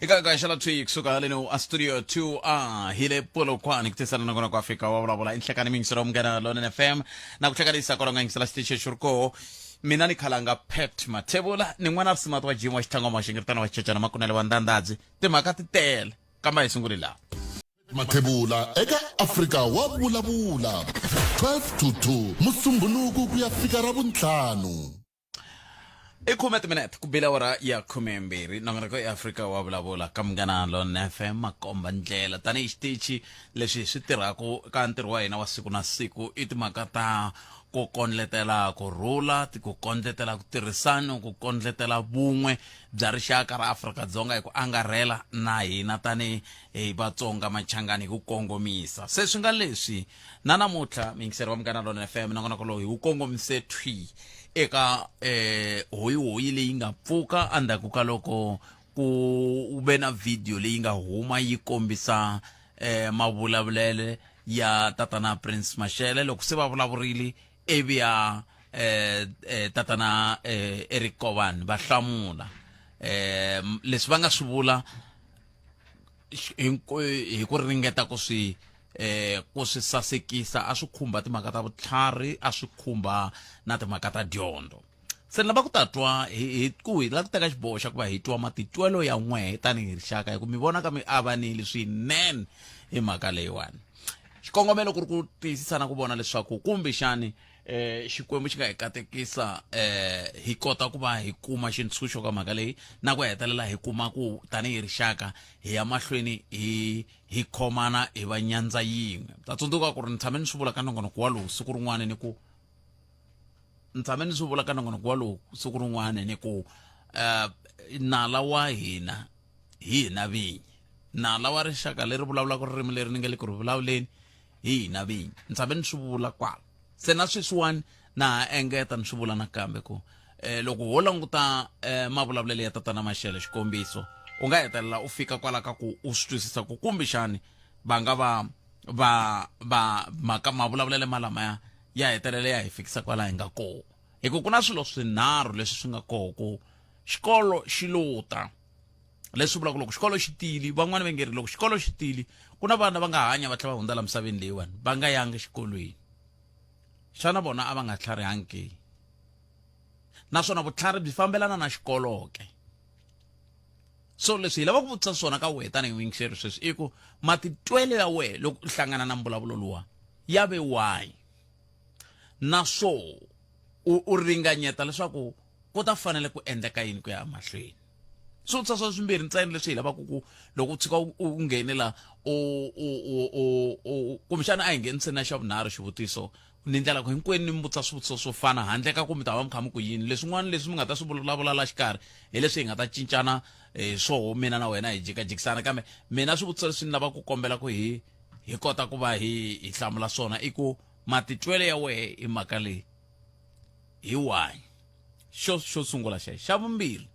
Eka ka xala thwi kusuka haleno a studio 2 a hi le Polokwane ku tisana nakona ku Afrika wa vulavula i nhlekani miyingiselo wa Munghana Lonene FM na ku hlekanisa kwala nga yingisela xitichi xi ri koho. Mina ni khalanga Pat Mathebula ni n'wana risimati wa Jim wa Xitlhangoma wa Xingiritana wa Xichechana Makunele wa Ndandadzi. Timhaka ti tele kambe a hi sunguli laha. Mathebula eka Afrika wa vulavula 12 to 2 Musumbhunuku ku ya fika Ravuntlhanu. I khume timinete ku bile awara ya khumembirhi. Nongonoko ya Afrika wa vulavula ka Munghana Lonene FM makomba ndlela tanihi xitichi leswi swi tirhaka ka ntirho wa hina wa siku na siku i timhaka ta ku kondletela ku rhula, ku kondletela ku tirhisana, ku kondletela vun'we bya rixaka ra Afrika-Dzonga hi ku angarhela na hina tanihi hi Vatsonga Machangani hi ku kongomisa. Se swi nga leswi na namuntlha muyingiseri wa Munghana Lonene FM nongonoko lowu hi wu kongomise thwi eka eh hoyihoyi leyi nga pfuka endzhaku ka loko ku ve na video leyi nga huma yi kombisa eh mavulavulele ya tatana Prince Mashele loko se va vulavurile ivi ya eh, eh tatana eh, Eric Kovan va hlamula eh leswi va nga swi vula hi ku ringeta ku swi eh ku swi sasekisa a swi khumba timhaka ta vutlhari a swi khumba na timhaka ta dyondzo. Se ni lava ku ta twa hi hi ku hi lava ku teka xiboho xa ku va hi twa matitwelo ya n'wehe tanihi rixaka hi ku mi vona ka mi avanile swinene hi mhaka leyiwani. Xikongomelo ku ri ku tiyisisa na ku vona leswaku kumbexani eh Xikwembu xi nga hi katekisa eh hi kota ku va hi kuma xintshunxo ka mhaka leyi na ku hetelela hi kuma ku tanihi rixaka hi ya mahlweni hi hi khomana hi va nyandza yin'we. Ta tsundzuka ku ri ni tshame ni swi vula ka nongonoko wa lowu siku rin'wana ni ku ni tshame ni swi vula ka nongonoko wa lowu siku rin'wana ni ku eh nala wa hina hi hina vinyi, nala wa rixaka leri vulavulaka ririmi leri ni nga le ku ri vulavuleni hi hina vinyi. Ni tshame ni swi vula kwala se na sweswiwani na ha engeta ni swi vula nakambe ku eh, loko ho languta eh, mavulavulelo ya tatana Mashele xikombiso u nga hetelela u fika kwala ka ku u swi twisisa ku kumbexani va nga va va va mhaka mavulavulelo malamaya ya hetelela ya hi fikisa kwala hi nga koho hi ku ku na swilo swinharhu leswi swi nga koho ku xikolo xi lo ta leswi vulaka loko xikolo xi tile van'wana va nge ri loko xikolo xi tile ku na vana va nga hanya va tlhela va hundza la misaveni leyiwani va nga yanga xikolweni xana vona a va nga tlharihangi ke naswona vutlhari byi fambelana na xikolo ke so leswi hi lava ku vutisa swona ka wehe tanihi muyingiseri sweswi i ku matitwelo ya wehe loko u hlangana na mbulavulo luwa ya ve wahi naswo u ringanyeta leswaku ku ta fanele ku endleka yini ku ya emahlweni swivutiso swa swimbirhi ntsena leswi hi lavaka ku loko u tshuka u nghene la u u u u kumbexana a hi nghenise na xa vunharhu xivutiso ni ndlela ku hinkwenu ni mi vutisa swivutiso swo fana handle ka ku mi ta va mi kha mi ku yini leswin'wana leswi mi nga ta swi vulavula la xikarhi hi leswi hi nga ta cincana hi swoho mina na wena hi jikajikisana kambe mina swivutiso leswi ni lava ku kombela ku hi hi kota ku va hi hi hlamula swona i ku matitwelo ya wehe hi mhaka leyi hi wahi xo xo sungula xexo xa vumbirhi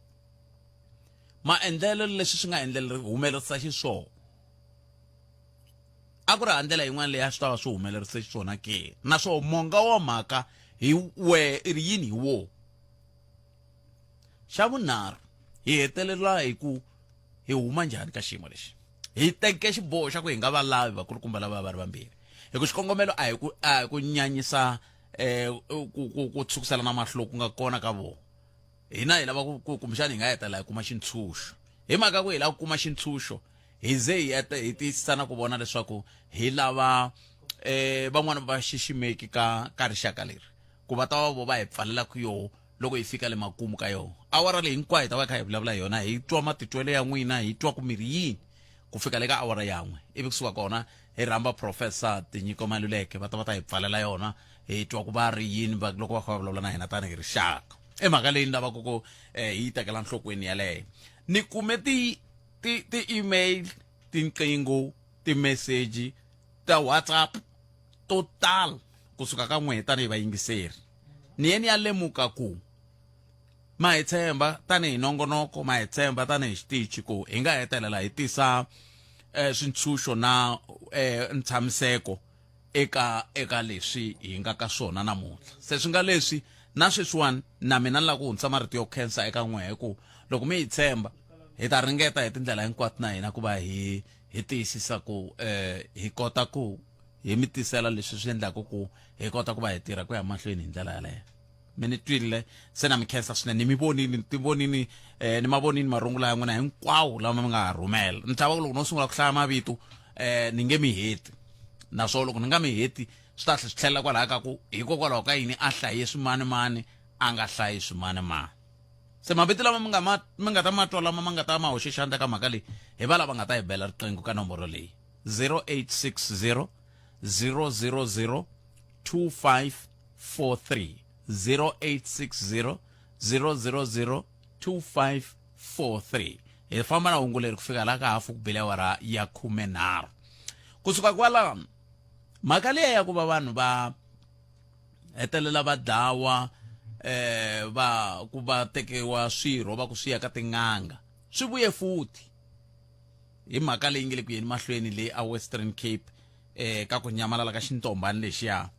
maendlelo leswi swi nga endlela humelerisa xiswona a ku ri ha ndlela yin'wana leyi a swi ta va swi humelerise xiswona ke naswona monga wa mhaka hi wehe i ri yini hi wo xa vunharhu hi hetelela hi ku hi huma njhani ka xiyimo lexi hi teke xiboho xa ku hi nga va lavi vakulukumba lava va ri vambirhi hi ku xikongomelo a hi ku a hi ku nyanyisa eh ku ku ku tshukusela na mahlo ku nga kona ka vona hina hi lava ku kumbexana hi nga hetelela hi kuma xintshunxo hi mhaka ku hi lava ku kuma xintshunxo hi ze hi hi tiyisisa na ku vona leswaku hi lava eh van'wana va xiximeki ka ka rixaka leri ku va ta va vo va hi pfalela ku yoho loko hi fika le makumu ka yona awara leyi hinkwayo hi ta va hi kha hi vulavula hi yona hi twa matitwelo ya n'wina hi twa ku miri yini ku fika le ka awara yan'we ivi kusuka kona hi rhamba professor Tinyiko Maluleke va ta va ta hi pfalela yona hi twa ku va ri yini va loko va kha va vulavula na hina tanihi rixaka i mhaka leyi ni lavaka ku eh, hi yi tekela nhlokweni yaleyo ni kume ti ti ti-email tinqingho timeseji ta WhatsApp to tala kusuka ka n'wehe tanihi vayingiseri ni ye ni ya lemuka ku ma hi tshemba tanihi nongonoko ma hi tshemba tanihi xitichi ku hi nga hetelela hi tisa eh, swintshunxo na eh, ntshamiseko eka eka leswi hi nga ka swona namuntlha se swi nga leswi na sweswiwani na mina ni lava ku hundzisa marito yo khensa eka n'wehe ku loko mi hi tshemba Hi ta ringeta hi tindlela hinkwato na hina ku va hi hi tiyisisa ku hi kota ku hi mi tisela leswi swi endlaka ku hi kota ku va hi tirha ku ya mahlweni hi ndlela yaleyo. Mi ni twile se na mi khensa swinene, ni mi vonini, ni ti vonini, ni ma vonini marungula ya n'wina hinkwawo lama mi nga ha rhumela. Ni chava ku loko no sungula ku hlaya mavito ni nge mi heti, naswona loko ni nga mi heti swi ta tlhe swi tlhelela kwalaya ka ku hikokwalaho ka yini a hlaye swimanimani a nga hlayi swimanimani. Se mavito lama mi nga ma mi nga ta ma twa lama ma nga ta ma hoxe xandla ka mhaka leyi hi va lava nga ta hi bela riqingho ka nomboro leyi 0860 000 2543, 0860 000 2543. Hi famba na hungu leri ku fika la ka hafu ku bile awara ya 13. Kusuka kwalano mhaka liya ya ku va vanhu va hetelela va dlawa, va ku va tekiwa swirho va ku swi ya ka tin'anga, swi vuye futhi hi mhaka leyi nge le ku yeni mahlweni leyi a Western Cape, ka ku nyamalala ka xintombani lexiya.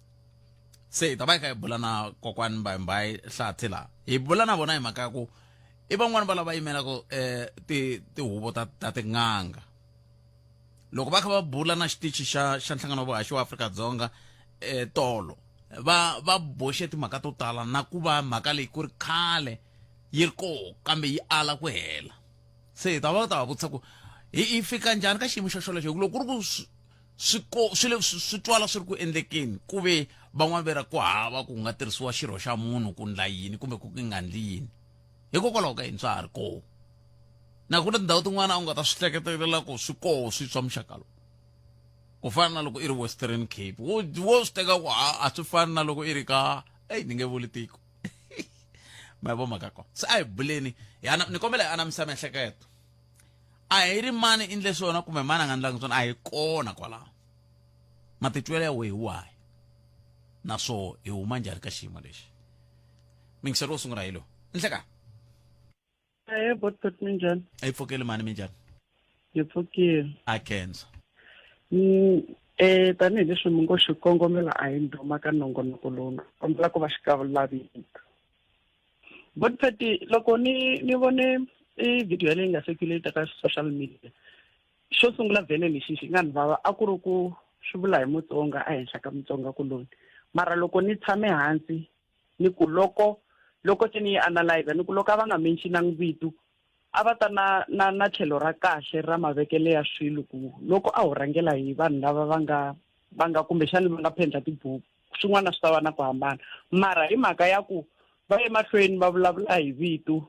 Se hi ta va hi kha hi bula na kokwani Mbayimbayi Hlatsi laha, hi bula na vona hi mhaka ya ku i van'wani va lava yimelaka tihuvo ta tin'anga. Loko va kha va bula na xitichi xa nhlangano wa vuhaxi wa Afrika-Dzonga tolo, va boxe timhaka to tala na ku va mhaka leyi ku ri khale yi ri koho kambe yi ala ku hela. Se hi ta va ta va vutisa ku hi fika njhani ka xiyimo xo xolexo, hi ku loko ku ri ku swi le swi twala swi ri ku endlekeni, ku ve van'wana ve ra ku hava ku nga tirhisiwa xirho xa munhu ku ndla yini kumbe ku nga ndli yini, hikokwalaho ka yini swa ha ri koho? Na ku na tindhawu tin'wana a u nga ta swi hleketelela ku swi koho swi swa muxaka lowu, ku fana na loko i ri Western Cape, wo swi teka ku a swi fani na loko i ri ka, eyi ni nge vuli tiko, ma yi vo mhaka kona. Se a hi buleni, ni kombela hi anamisa miehleketo. A hi ri mani endle swona kumbe mani a nga ndlangi swona, a hi kona kwalaho. Matitwelo ya wehe hi wahi, naswo hi huma njhani ka xiyimo lexi? Mingiselo wo sungula hi lowu. Nhleka. Ahee, bot minjhani? Hi pfukile mani, minjhani? Hi pfukile. A khensa. Tanihileswi mi ngo xikongomelo a hi ndhuma ka nongonoko lowu, ni kombela ku va xikavulavito. Bot Phet, loko ni vone i video leyi nga circulate ka social media, xo sungula vhele lexi xi nga ni vava a ku ri ku swi vula hi Mutsonga ehenhla ka Mutsonga kuloni. Mara loko ni tshame hansi ni ku loko, loko se ni yi analyze, ni ku loko a va nga mentionangi vito, a va ta na tlhelo ra kahle ra mavekelo ya swilo, ku loko a ho rhangela hi vanhu lava va nga, va nga kumbexani va nga phendla tibuku, swin'wana swi ta va na ku hambana. Mara hi mhaka ya ku va ye mahlweni va vulavula hi vito,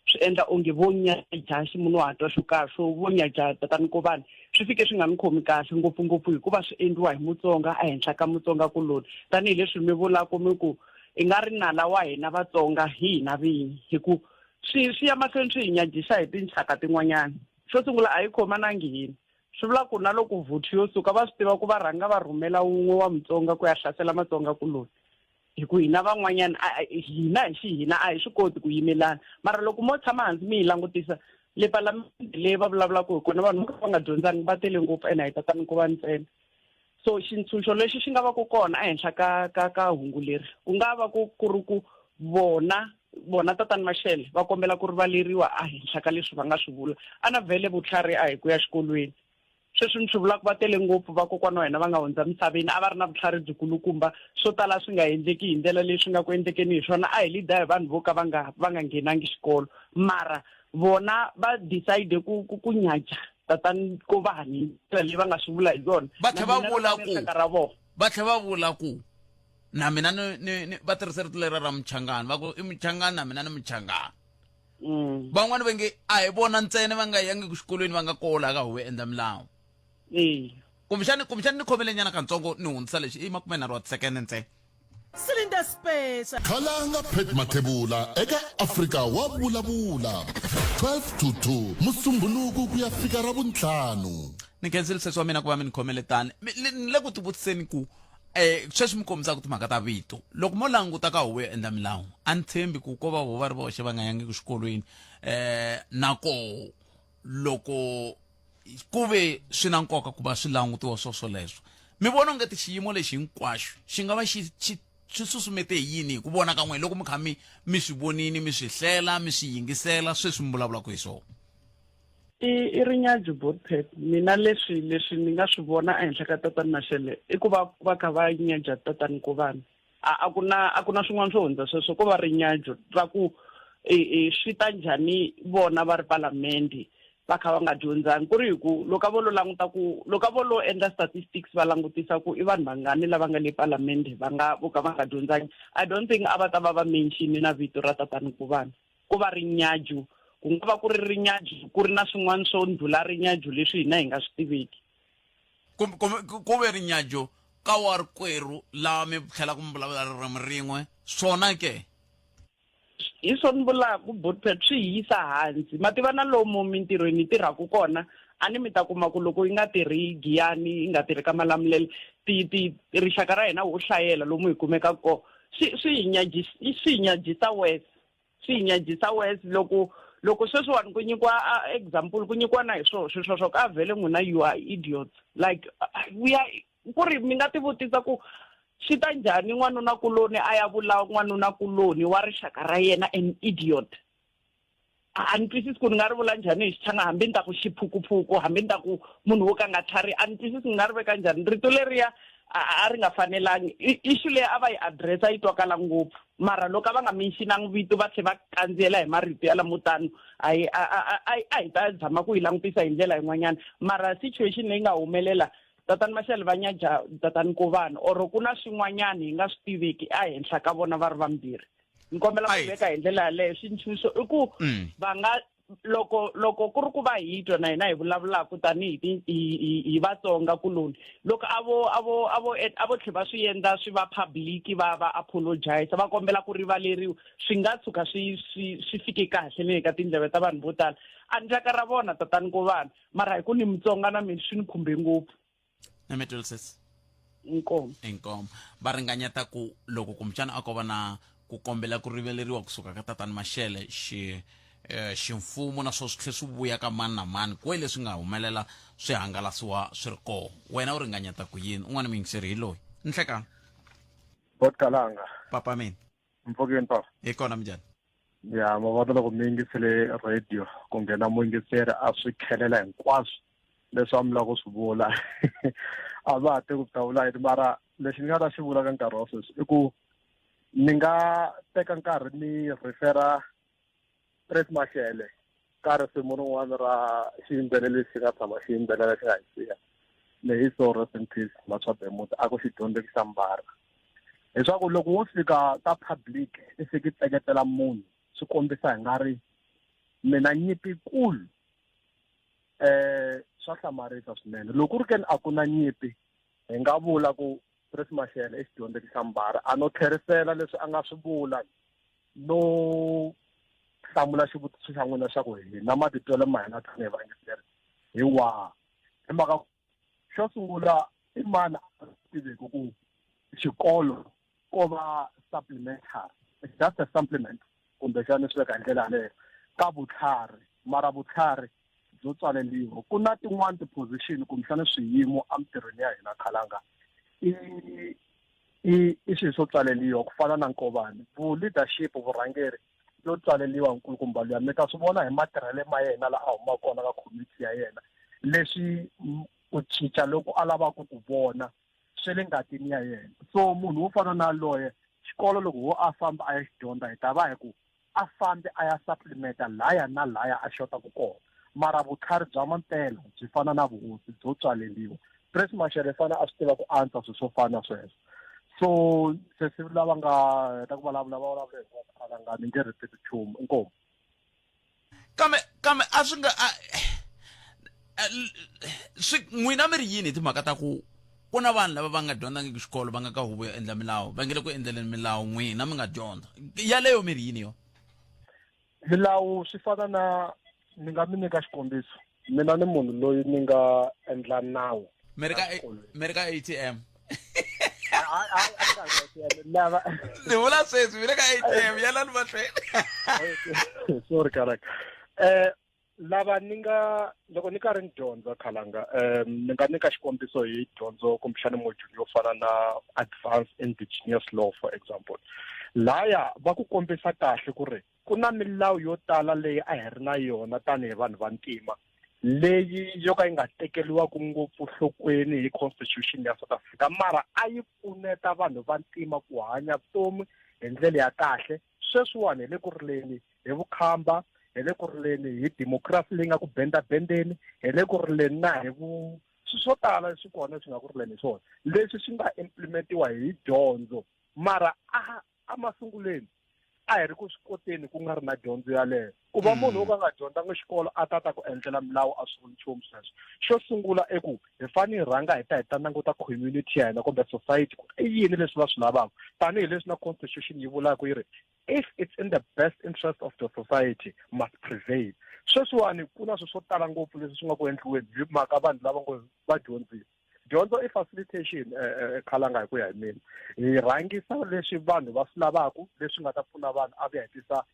swi endla onge vo nyaja ximunhuhatwa xo karhi, swo vo nyaja tatani Nkovani, swi fike swi nga ni khomi kahle, ngopfungopfu hikuva swi endliwa hi Mutsonga ehenhla ka Mutsonga kuloni. Tanihileswi mi vulaka mi ku i nga ri nala wa hina Vatsonga hi hina vinyi, hi ku swi ya mahlweni swi hi nyajisa hi tinxaka tin'wanyana. Xo sungula a hi khomanangi hina, swi vula ku na loko vuthu yo suka va swi tiva ku va rhanga va rhumela wun'we wa Mutsonga ku ya hlasela Matsonga kuloni, hi ku hina van'wanyana hina hi xihina a hi swi koti ku yimelana. Mara loko mo tshama hansi mi yi langutisa le palamende leyi va vulavulaka hi kona, vanhu vo ka va nga dyondzangi va tele ngopfu, ene a hi tatani ku va ntsena. So xintshunxo lexi xi nga va ku kona ehenhla ka hungu leri, ku nga va ku ri ku vona tatani Mashele va kombela ku rivaleriwa ehenhla ka leswi va nga swi vula. A na vhele vutlhari a hi ku ya xikolweni. Sweswi ni swi vulaka va tele ngopfu vakokwana wa hina va nga hundza misaveni, a va ri na vutlhari byikulukumba, swo tala swi nga endleki hi ndlela leyi swi nga ku endlekeni hi swona. A hi leader hi vanhu vo ka va nga nghenangi xikolo, mara vona va decide ku nyaja tatani Nkovani hi ndlela leyi va nga swi vula hi yona. Va tlhela va Na mina vula ni ku rixaka ra vona. Va tlhela va vula ku na mina ni va tirhise rito leri ra Muchangani, va ku i Muchangani na mina ni Muchangani. Van'wani va nge a hi vona ntsena va nga yangi xikolweni va nga koho laha ka huvo yo endla milawu. Kumbexani ni khomele nyana kantsongo ni hundzisa lexi i 30 wa tisekende ntsena. Cylinder Special. Khalanga Pat Mathebula eka Afrika wa vulavula 12 to 2 Musumbhunuku ku ya fika Ravuntlhanu. Ni khensile sesi wa mina ku va mi ni khomele tani. Ni le ku tivutiseni ku sweswi mi kombisaka timhaka ta vito, loko mo languta ka huvo yo endla milawu, a ni tshembi ku ko va vo va ri voxe va nga yangi xikolweni, na koho loko ku ve swi na nkoka ku va swi langutiwa swo swoleswo, mi vona onge ti xiyimo lexi hinkwaxo xi nga va xi susumete hi yini hi ku vona ka n'wina loko mi kha mi swi vonini, mi swi hlela, mi swi yingisela sweswi mi vulavulaka hi swona? I rinyaju botpet mina leswi leswi ni nga swi vona ehenhla ka tatani Mashele i ku va va kha va nyaja tatani Kuvana a ku na a ku na swin'wana swo hundza sweswo ko va rinyajo ra ku e swi ta njhani vona va ri palamende va kha va nga dyondzangi ku ri hi ku loko a vo lo languta ku loko a vo lo endla statistics va langutisa ku i vanhu vangani lava nga le palamende va nga vo ka va nga dyondzangi i don't think a va ta va va mention na vito ra tatani Kuvana ku va rinyaju ku nga va ku ri rinyaju ku ri na swin'wana swo ndlula rinyaju leswi hina hi nga swi tiveki ku ve rinyaju ka wa rikwerhu laha mi tlhelaka mi vulavula ririmi rin'we swona ke hi swo ni vulaka botpet swi hi yisa hansi ma tiva na lomu mintirhweni yi tirhaka kona a ni mi ta kuma ku loko yi nga tirhi giyani yi nga tirhi ka malamulele ti ti rixaka ra hina wo hlayela lomu hi kumekaka kona swi swi hi nyajisa swi hi nyajisa worse swi hi nyajisa worse loko loko sweswiwani ku nyikiwa example ku nyikiwa na hi swoho swilo sweswo ka vhele n'wina you are idiots like we are ku ri mi nga tivutisa ku swi ta njhani n'wanuna kuloni a ya vula n'wanuna kuloni wa rixaka ra yena an idiot a ni twisisi ku ni nga ri vula njhani hi xichanga hambi ni ta ku xiphukuphuku hambi ni ta ku munhu wo ka nga tlhari a ni twisisi ni nga ri veka njhani rito leriya a ri nga fanelangi issue leyi a va yi addressa yi twakala ngopfu mara loko a va nga mentionangi vito va tlhe va kandziyela hi marito ya lamo tano a hi a hi ta zama ku yi langutisa hi ndlela yin'wanyana mara situation leyi nga humelela tatani Mashele va nyaja tatani Kovani or ku na swin'wanyana hi nga swi tiveki ehenhla ka vona va ri vambirhi ni kombela ku veka hi ndlela yaleyo xintshuxo i ku mm. va nga loko loko ku ri ku va hi twa na hina hi vulavulaka tanihi hi vatsonga kuloni loko a vo a vo a vo a vo tlhe va swi endla swi va public va va apologize va kombela ku rivaleriwa swi nga tshuka swi swi swi fike kahle ni ka tindleve ta vanhu vo tala a ndlaka ra vona tatani ko vana mara hi ku ni mutsonga na mina swi ni khumbe ngopfu Emetolsis inkomo inkomo va ringanyeta ku loko kumbexana a ko va na ku kombela ku rivaleriwa kusuka ka tatani Mashele xi eh, ximfumo na swo swi tlhe swi vuya ka mani na mani kwe leswi nga humelela swi hangalasiwa swi ri koho wena u ringanyeta ku yini un'wana muyingiseri hi loyi nhlekani Botkalanga papa mina mpfukeni papa hi kona minjhani ya ma vona loko mi yingisele radio ku nghena muyingiseri a swi khelela hinkwaswo leswi a mi lava ku swi vula a va ha te ku ta vula yini mara lexi ni nga ta xi vula ka nkarhi wa sweswi i ku ni nga teka nkarhi ni refera Prince Mashele ka risimu rin'wana ra xiyimbeleri lexi nga tshama xi yimbelela xi nga hi siya may his soul rest in peace Matswa Bemuti a ku xidyondzeki xa mbara leswaku loko wo fika ka public i fika i tseketela munhu swi kombisa hi nga ri mina nyimpi kulu eh swa hlamarisa swinene loko ku ri keni a ku na nyimpi hi nga vula ku Prince Mashele i xidyondzeki xa mbara a no tlherisela leswi a nga swi vula no hlamula xivutiso xa n'wina xa ku hina matitwelo ma hina tanihi vayingiseri hi waha hi mhaka xo sungula i mani a tiveki ku xikolo ko va supplementary it's just a supplement kumbexana swi veka hi ndlela yaleyo ka vutlhari mara vutlhari byo tswaleliwa ku na tin'wani ti-position kumbexana swiyimo emintirhweni ya hina khalanga i i i swilo swo tswaleliwa ku fana na nkovani vu leadership vurhangeri yo tswaleliwa nkulukumba luya mi ta swi vona hi matirhele ma yena la a humaka kona ka community ya yena leswi ku cinca loku a lavaka ku vona swi le ngatini ya yena so munhu wo fana na loye xikolo loko wo a famba a ya xi dyondza hi ta va hi ku a fambi a ya supplementa laya na laya a xotaka kona mara vutlhari bya mampela byi fana na vuhosi byo tswaleliwa Prince Mashele fana a swi tiva ku antswa swilo swo fana sweswo so sesi lava nga heta ku vulavula va vulavula hi ku ni nge repeat nchumu inkomu kambe kambe a swi nga swi n'wina mi ri yini hi timhaka ta ku ku na vanhu lava va nga dyondzangiki xikolo va nga ka huvo yo endla milawu va nge le ku endleleni milawu n'wina mi nga dyondza yaleyo mi ri yini yona milawu swi fana na ni nga mi nyika xikombiso mina ni munhu loyi ni nga endla nawu mi ri ka mi ri ka ATM lava ni vula sweswi mi le ka ATM yalani mahlweni sorry karaka lava ni nga loko ni karhi ni dyondza khalanga um ni nga nyika xikombiso hi dyondzo kumbexana module yo fana na advanced indigenous law for example laya va ku kombisa kahle ku ri ku na milawu yo tala leyi a hi ri na yona tanihi vanhu va ntima leyi yo ka yi nga tekeriwaka ngopfu nhlokweni hi constitution ya South Africa mara a yi pfuneta vanhu va ntima ku hanya vutomi hi ndlela ya kahle sweswiwani hi le ku rileni hi vukhamba hi le ku rileni hi democracy leyi nga ku bendabendeni hi le ku rileni na hi vu swilo swo tala leswi kona leswi nga ku rileni hi swona leswi swi nga implementiwa hi dyondzo mara a emasungulweni a hi ri ku swi koteni ku nga ri na dyondzo yaleyo ku va munhu wo ka nga dyondzanga xikolo a ta ta ku endlela milawu a swi vuli nchumu sweswo xo sungula i ku hi fanele hi rhanga hi ta hi ta languta community ya hina kumbe society ku i yini leswi va swi lavaka tanihileswi na constitution yi vulaka yi ri if it's in the best interest of the society must prevail sweswiwani ku na swilo swo tala ngopfu leswi swi nga ku endliweni hi mhaka vanhu lava ngo va dyondzile dyondzo i facilitation eh, eh, khalanga hi ku ya hi mina hi rhangisa leswi vanhu va swi lavaka leswi nga ta pfuna vanhu a vuya hi tisa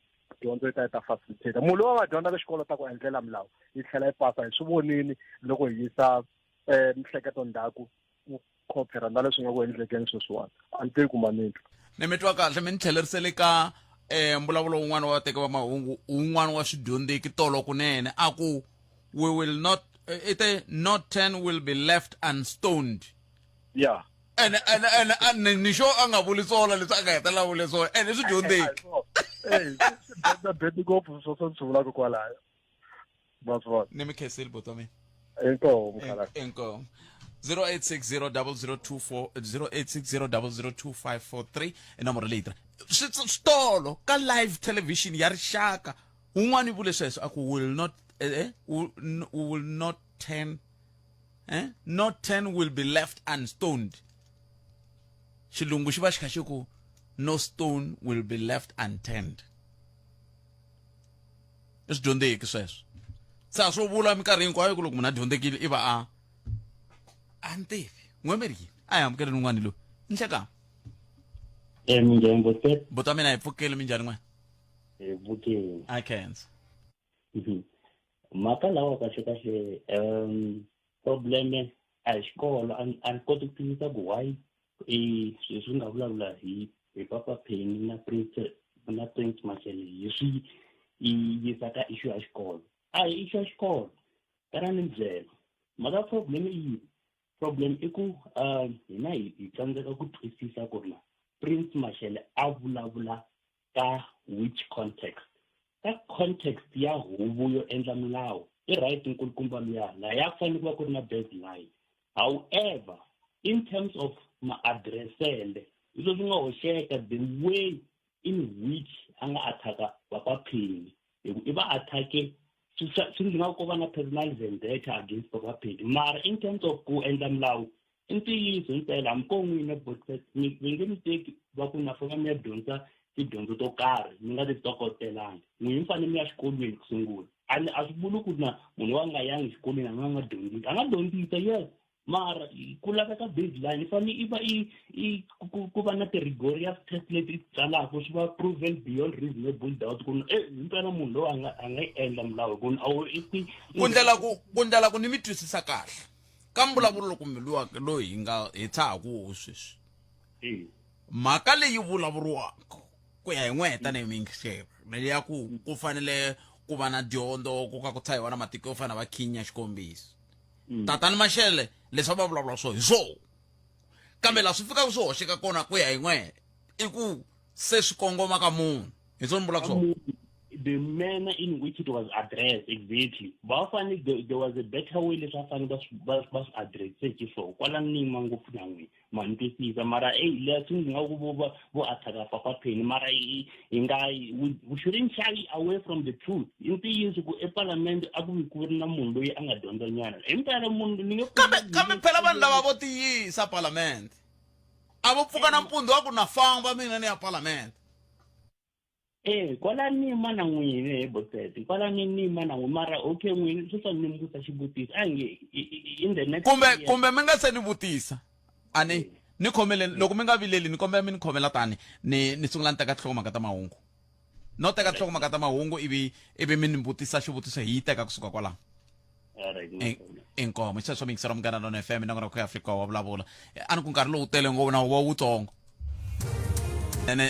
dyondzo yi ta yi ta facilitate munhu loyi a nga dyondzaka xikolo ta ku endlela milawu yi tlhela yi pasa hi swi vonini loko hi yisa um mihleketo ndzhaku ku compare na leswi nga ku endlekeni sweswiwani a ni tivi ku manitwa ni mi twa kahle mi ni tlhelerisele ka um mbulavulo wun'wana wa vateki va mahungu wun'wana wa swidyondzeki tolo kunene a ku we will not eh, ite not 10 will be left unstoned yeah ene ene ene a ni ni xo a nga vuli swona leswi a nga hetelela vule swona ene swi dyondzeki Ey, swi beti ngopfu swo swo swi vulaka kwalayo va swi vona ni mi khensile buti wa mina inkomu mkhalabye inkomu 08600024 0860002543 i nomoro leyi tirha switolo ka live television ya rixaka Un'wana u vule sweswo a ku will not eh, eh, will, will not turn eh, not turn will be left unstoned. Xilungu xi va xi kha xi ku no stone will be left unturned. I swi dyondzeki sweswo. Se a swo vula minkarhi hinkwayo ku loko munhu a dyondzekile i va a a ni tivi. N'we mi ri yini? A hi amukeleni un'wana loyi. Nhlekani. Eh, minjhani Botset? Buti wa mina hi pfukile minjhani n'we? Hi pfukile. I khensa. Mhaka lawa kahle kahle um problem a hi xikolo a ni koti ku twisisa ku why i sweswi swi nga vulavula hi hi papa Penny na Prince na Prince Mashele hi swi yi yisa ka issue ya xikolo a hi issue ya xikolo tana ni byela mhaka problem i yini problem i ku hina hi hi tsandzeka ku twisisa ku ri na Prince Mashele a vulavula ka which context ka context ya huvo yo endla milawu i right nkulukumba luya laya ku fanele ku va ku ri na baseline however in terms of maadresele hi leswi nga hoxeka the way in which a nga attack-a papa Penny hi ku i va attack-e swi ndzi nga ko va na personal vendetta against papa Penny mara in terms of ku endla milawu I ntiyiso himpela hambi ko n'wina Botset mi va nge mi teki va ku na fanele mi ya dyondza tidyondzo to karhi mi nga ti tokotelanga n'wina mi fanele mi ya xikolweni ku sungula a ni a swi vuli ku na munhu wa nga yangi xikolweni a nga nga dyondzisi a nga dyondzisa yes mara ku laveka baseline i fanele i va i i ku va na ti-rigorous test leti i ti tsalaka swi va proven beyond reasonable doubt ku e himpela munhu lowu a nga a nga yi endla milawu hi ku a wu i ku ndlela ku ku ndlela ku ni mi twisisa kahle ka mbulavulo loko luwa loyi hi nga hi tshahaku wo sweswi mhaka leyi vulavuriwaka ku ya hi n'we tanihi muyingiseri leyi ya ku ku fanele ku va na dyondzo ku ka ku tshahiwa na matiko yo fana na va Kenya xikombiso mm. tatani Mashele leswi va vulavula swo hi swona kambe laha swi fikaka swi hoxeka kona ku ya hi n'we i ku se swi kongoma ka munhu hi swona ni vulaka swona the manner in which it was addressed exactly va fane there was a better way leswi a fanele va va va swi addresse xiswona kwala ni yima ngopfu na n'wina ma ni twisisa mara eyi leswi ndzi nga ku vo va vo attack-a papa Penny mara hi nga we shouldn't shy away from the truth i ntiyiso ku epalamende a ku vi ku ri na munhu loyi a nga dyondza nyana himpela munhu ni nge kambe kambe phela vanhu lava vo tiyisa palamende a vo pfuka nampundzu wa ku na famba mina ni ya palamende Eh, kwala ni yima na n'wina he Botete kwala ni ni yima na n'wina mara okay n'wina sweswi ni mi vutisa xivutiso a nge in the next kumbe kumbe mi nga se ni vutisa a ni ni khomeleni loko mi nga vileli ni kombela mi ni khomela tani ni ni sungula ni teka tinhlokomhaka ta mahungu no teka tinhlokomhaka ta mahungu ivi ivi mi ni vutisa xivutiso hi yi teka kusuka kwalaho inkomo xisweswo miyingiselo munghana lona fm nongonoko ya afrika wa vulavula a ni ku nkarhi lowu tele ngopfu na wa wutsongo. Ene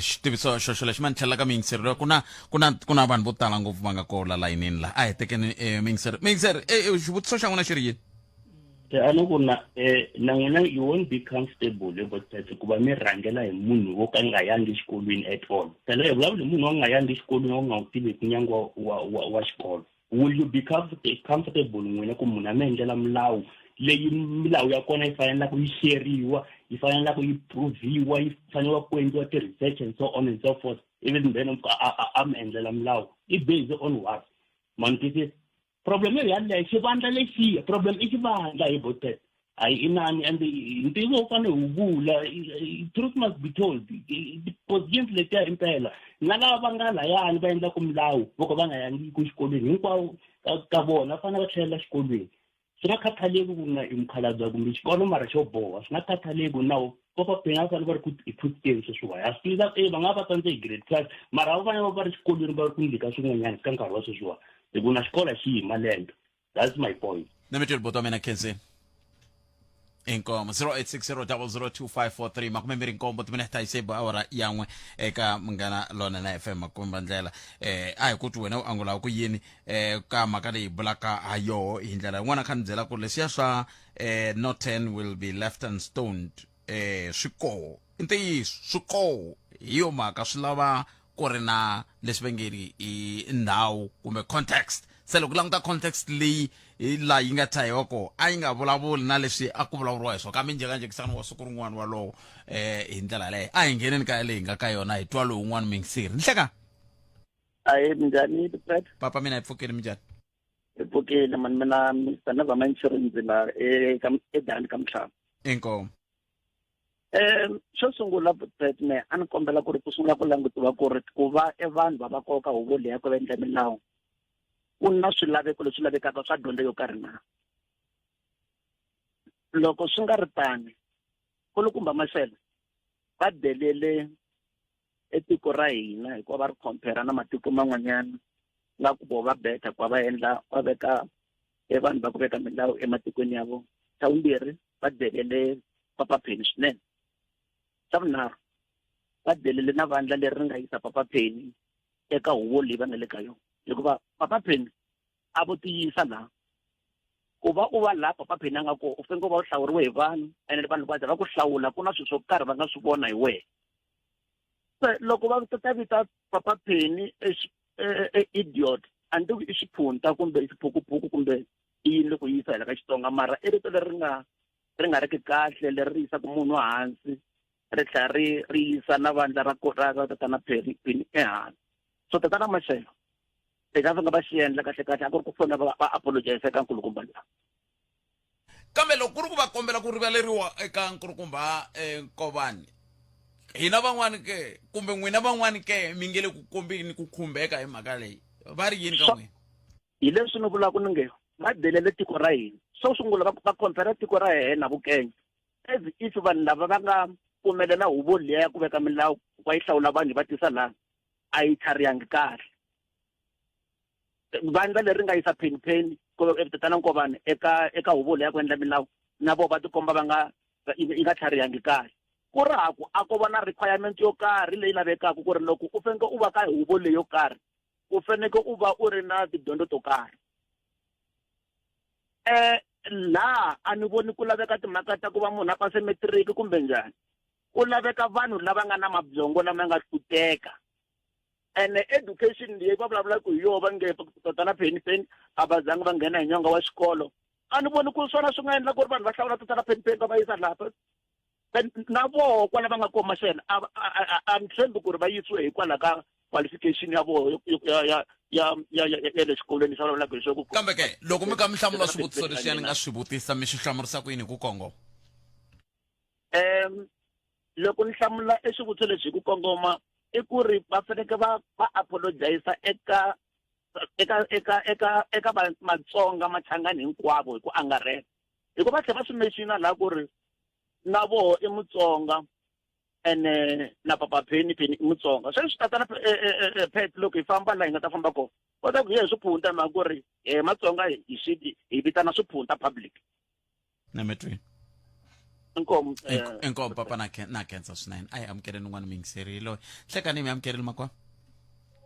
xitiviso xo xo lexi ma ni tlhelela ka miyingiseri loyi ku na ku na ku na vanhu vo tala ngopfu va nga kola layinini laha a hi tekeni miyingiseri miyingiseri xivutiso xa n'wina xi ri yini? A ni ku na na n'wina you won't be comfortable about that ku va mi rhangela hi munhu wo ka nga yangi exikolweni at all. Phela hi vulavula hi munhu wa nga yangi exikolweni wa nga wu tiveki nyangu wa wa wa xikolo. Will you be comfortable n'wina ku munhu a mi endlela milawu leyi milawu ya kona yi fanelaka yi hleriwa, yi fanelaka yi provhiwa, yi fanelaka ku endliwa ti-research and so on and so forth, ivi then a mi endlela milawu i based on what? Ma ni twisisa? Problem yo yaleyo xivandla lexiya, problem i xivandla hi botet a yi inani, and ntiyiso wu fanele wu vula, truth must be told. Ti-positions letiya impela na lava va nga layani va endlaku milawu vo ka va nga yangi ku xikolweni hinkwavo ka vona va fanele va tlhelela xikolweni, swi nga khathaleki ku na i mukhalabye kumbe xikolo mara xo boha, swi nga khathaleki na papa Penny a fanele va ri ku hi ku sweswiwa ha swi tiva e va nga va tsandze hi grade 12 mara va fanele va va ri xikolweni va ri ku ndlika swin'wanyana ka nkarhi wa sweswiwa hi ku na xikolo xi yi malembe. That's my point. Na mi tweli buti wa mina khenseni inkomo 0860002543 27 timinete yi se awara ya n'we eka Munghana Lonene FM makumba ndlela. A hi ku twi wena u angula ku yini ka mhaka leyi bulaka ha yoho hi ndlela yin'wana kha ni byela ku leswiya swa no 10 will be left unstoned swi koho i ntiyiso swi koho hi yo mhaka swi lava ku ri na leswi va nge ri i ndhawu kumbe context. Se loko languta context leyi hi laha yi nga tshahiwa kona a yi nga vulavuli na leswi a ku vulavuriwa hi swona kambe njhekanjhekisano wa siku rin'wana walowo hi ndlela yaleyo a hi ngheneni ka leyi nga ka yona hi twa lowun'wana mingiseri nhleka. Ahe, minjhani Fred? Papa mina hi pfukile, minjhani? Hi pfukile mani, mina Mr Nevermind Chirinzi la eka edani ka Mhlava. Inkomu. Xo sungula Fred, me a ni kombela ku ri ku sungula ku langutiwa ku ri ku va e vanhu va va koka huvo leyi ya ku va endla milawu ku na swilaveko leswi lavekaka swa dyondzo yo karhi na. Loko swi nga ri tani, kulukumba Mashele va delele e tiko ra hina hikuva va ri compare na matiko man'wanyana nga ku vo va better ku va va endla va veka e vanhu va ku veka milawu ematikweni ya vona. Xa vumbirhi va delele Papa Penny swinene. Xa vunharhu va delele na vandla leri ri nga yisa Papa Penny eka huvo leyi va nga le ka yona, hikuva Papa Penny a vo tiyisa laha ku va u va laha Papa Penny a nga kona u fanele u va u hlawuriwe hi vanhu, ene vanhu va za va ku hlawula ku na swilo swo karhi va nga swi vona hi wena. Se loko va ta vita Papa Penny idiot, a ni tivi i xiphunta kumbe i xiphukuphuku kumbe i yini loko yi yisa hala ka Xitsonga, mara i rito leri nga ri nga riki kahle leri ri yisaka munhu hansi ri tlhela ri ri yisa na vandla ra ra ra tatana Penny Penny ehansi. So tatana Mashele lexi a va nga va xi endla kahle kahle a ku ri ku fona va va apologize eka nkulukumba luya. Kambe loko ku ri ku va kombela ku rivaleriwa eka nkulukumba Nkovani, hina van'wani ke kumbe n'wina van'wani ke mi nge le ku kombeni ku khumbeka hi mhaka leyi, va ri yini ka n'wina? Hi leswi ni vulaka ni nge va delele tiko ra hina. Xo sungula va va compare tiko ra hina na Vukenya as if vanhu lava va nga pfumelela huvo liya ya ku veka milawu ku va yi hlawula vanhu yi va tisa laha a yi tlharihangi kahle. Vandla leri nga yisa Penny Penny tatana Nkovani eka eka huvo leyi ya ku endla milawu na vona va tikomba va nga yi nga tlharihangi kahle. Ku ri ha ku a ko va na requirement yo karhi leyi lavekaka ku ri loko u faneke u va ka huvo leyi yo karhi u faneke u va u ri na tidyondzo to karhi. Laha a ni voni ku laveka timhaka ta ku va munhu a pase matric kumbe njhani, ku laveka vanhu lava nga na mabyongo lama nga hluteka. Ene education leyi va vulavulaka hi yona va nge tatana Penny Penny a va zangi va nghena hi nyonga wa xikolo, a ni voni ku swona swi nga endla ku ri vanhu va hlawula tatana Penny Penny va va yisa laha. Na voho kwala va nga kona Mashele a a ni tshembi ku ri va yisiwe hikwalaho ka qualification ya voho ya ya ya ya ya le xikolweni lexi va vulavulaka hi swona. Kambe ke loko mi ka mi hlamula swivutiso leswiya ni nga swi vutisa mi swi hlamurisa ku yini hi ku kongoma? Loko ni hlamula e xivutiso lexi hi ku kongoma i ku ri va faneke va va apologize eka eka eka eka eka Matsonga Machangani hinkwavo hi ku angarhela, hikuva va tlhela va swi mention laha ku ri na voho i Mutsonga ene na Papa Penny Penny i Mutsonga. Sweswi tatana Pet loko hi famba laha hi nga ta famba kona va ta ku hi swiphunta mhaka ku ri hi Matsonga hi swi hi vitana swiphunta public. Na mi twini. Inkomu Inkomu papa na na khensa swinene. A hi amukeleni un'wana muyingiseri loyi. Hlekani mi amukerile makwa.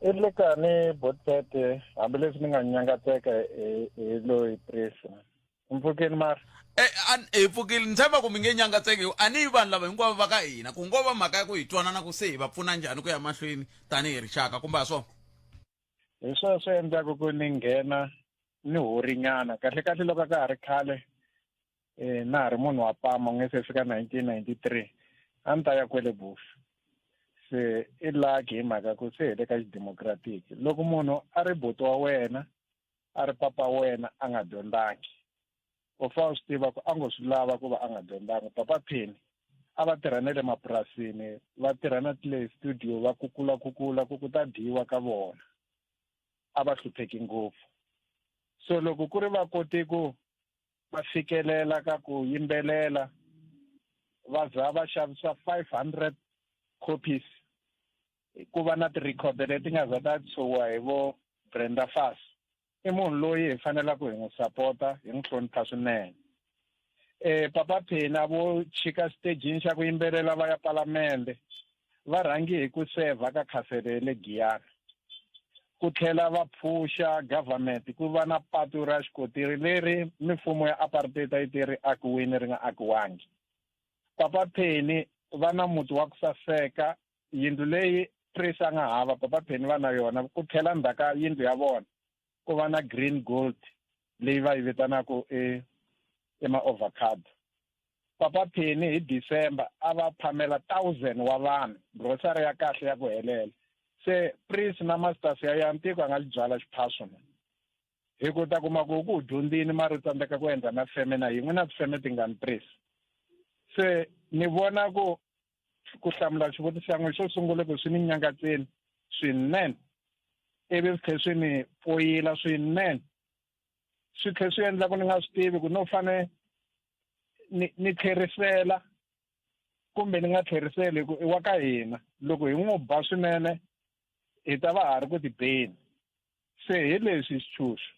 I lekani botete hambileswi ni nga nyangatseka hi loyi Prince. Mpfukeni mara. Eh, hi pfukile ni tshemba ku mi nge nyangatseki a ni vanhu lava hinkwavo va ka hina ku ngo va mhaka ya ku hi twanana ku se hi va pfuna njhani ku ya mahlweni tanihi rixaka kumbe a swona Hi swona swi endlaka ku ni nghena ni horinyana kahle kahle loko ka ha ri khale eh na ha ri munhu wa pama nge se fika 1993 a ni ta ya kwele bush se i lucky hi mhaka ku se hi le ka xidemocratic loko munhu a ri buti wa wena a ri papa wena a nga dyondzangi u fanele u swi tiva ku a ngo swi lava ku va a nga dyondzanga papa Penny a va tirha na le mapurasini va tirha na ti le studio va kukula kukula ku ku ta dyiwa ka vona a va hlupheki ngopfu so loko ku ri va kote ku va fikelela ka ku yimbelela va za va xavisa 500 copies ku va na ti-record leti nga za ta tshuwa hi vo Brenda Fassie i munhu loyi hi fanelaka hi n'wi sapota hi n'wi hlonipha swinene Papa Phina vo chika stagini xa ku yimbelela va ya palamende va rhangi hi ku sevha ka khasele ya le Giyani ku tlhela va phusha government ku va na patu ra xikotiri leri mifumo ya apartheid a yi te ri akiwini ri nga akiwangi Papa Penny va na muti wa ku saseka yindlu leyi Prince a nga hava Papa Penny va na yona ku tlhela ndzhaka yindlu ya vona ku va na green gold leyi va yi vitanaka i i ma-ovacado Papa Penny hi December a va phamela 1000 wa vanhu grocery ya kahle ya ku helela se Prince na Masters ya ya ntiko a nga xi byala xiphaso na hi ku ta kuma ku ku dyondzini mara u tsandzeka ku endla na feme na yin'we na tifeme tingani Prince se ni vona ku ku hlamula xivutiso xa n'wina xo sungula ku swi ni nyangatseni swinene ivi swi tlhela swi ni poyila swinene swi tlhela swi endla ku ni nga swi tivi ku no fane ni ni tlherisela kumbe ni nga tlheriseli hi ku i wa ka hina loko hi n'wi ba swinene hi ta va ha ri ku tibeni se hi leswi xitshunxo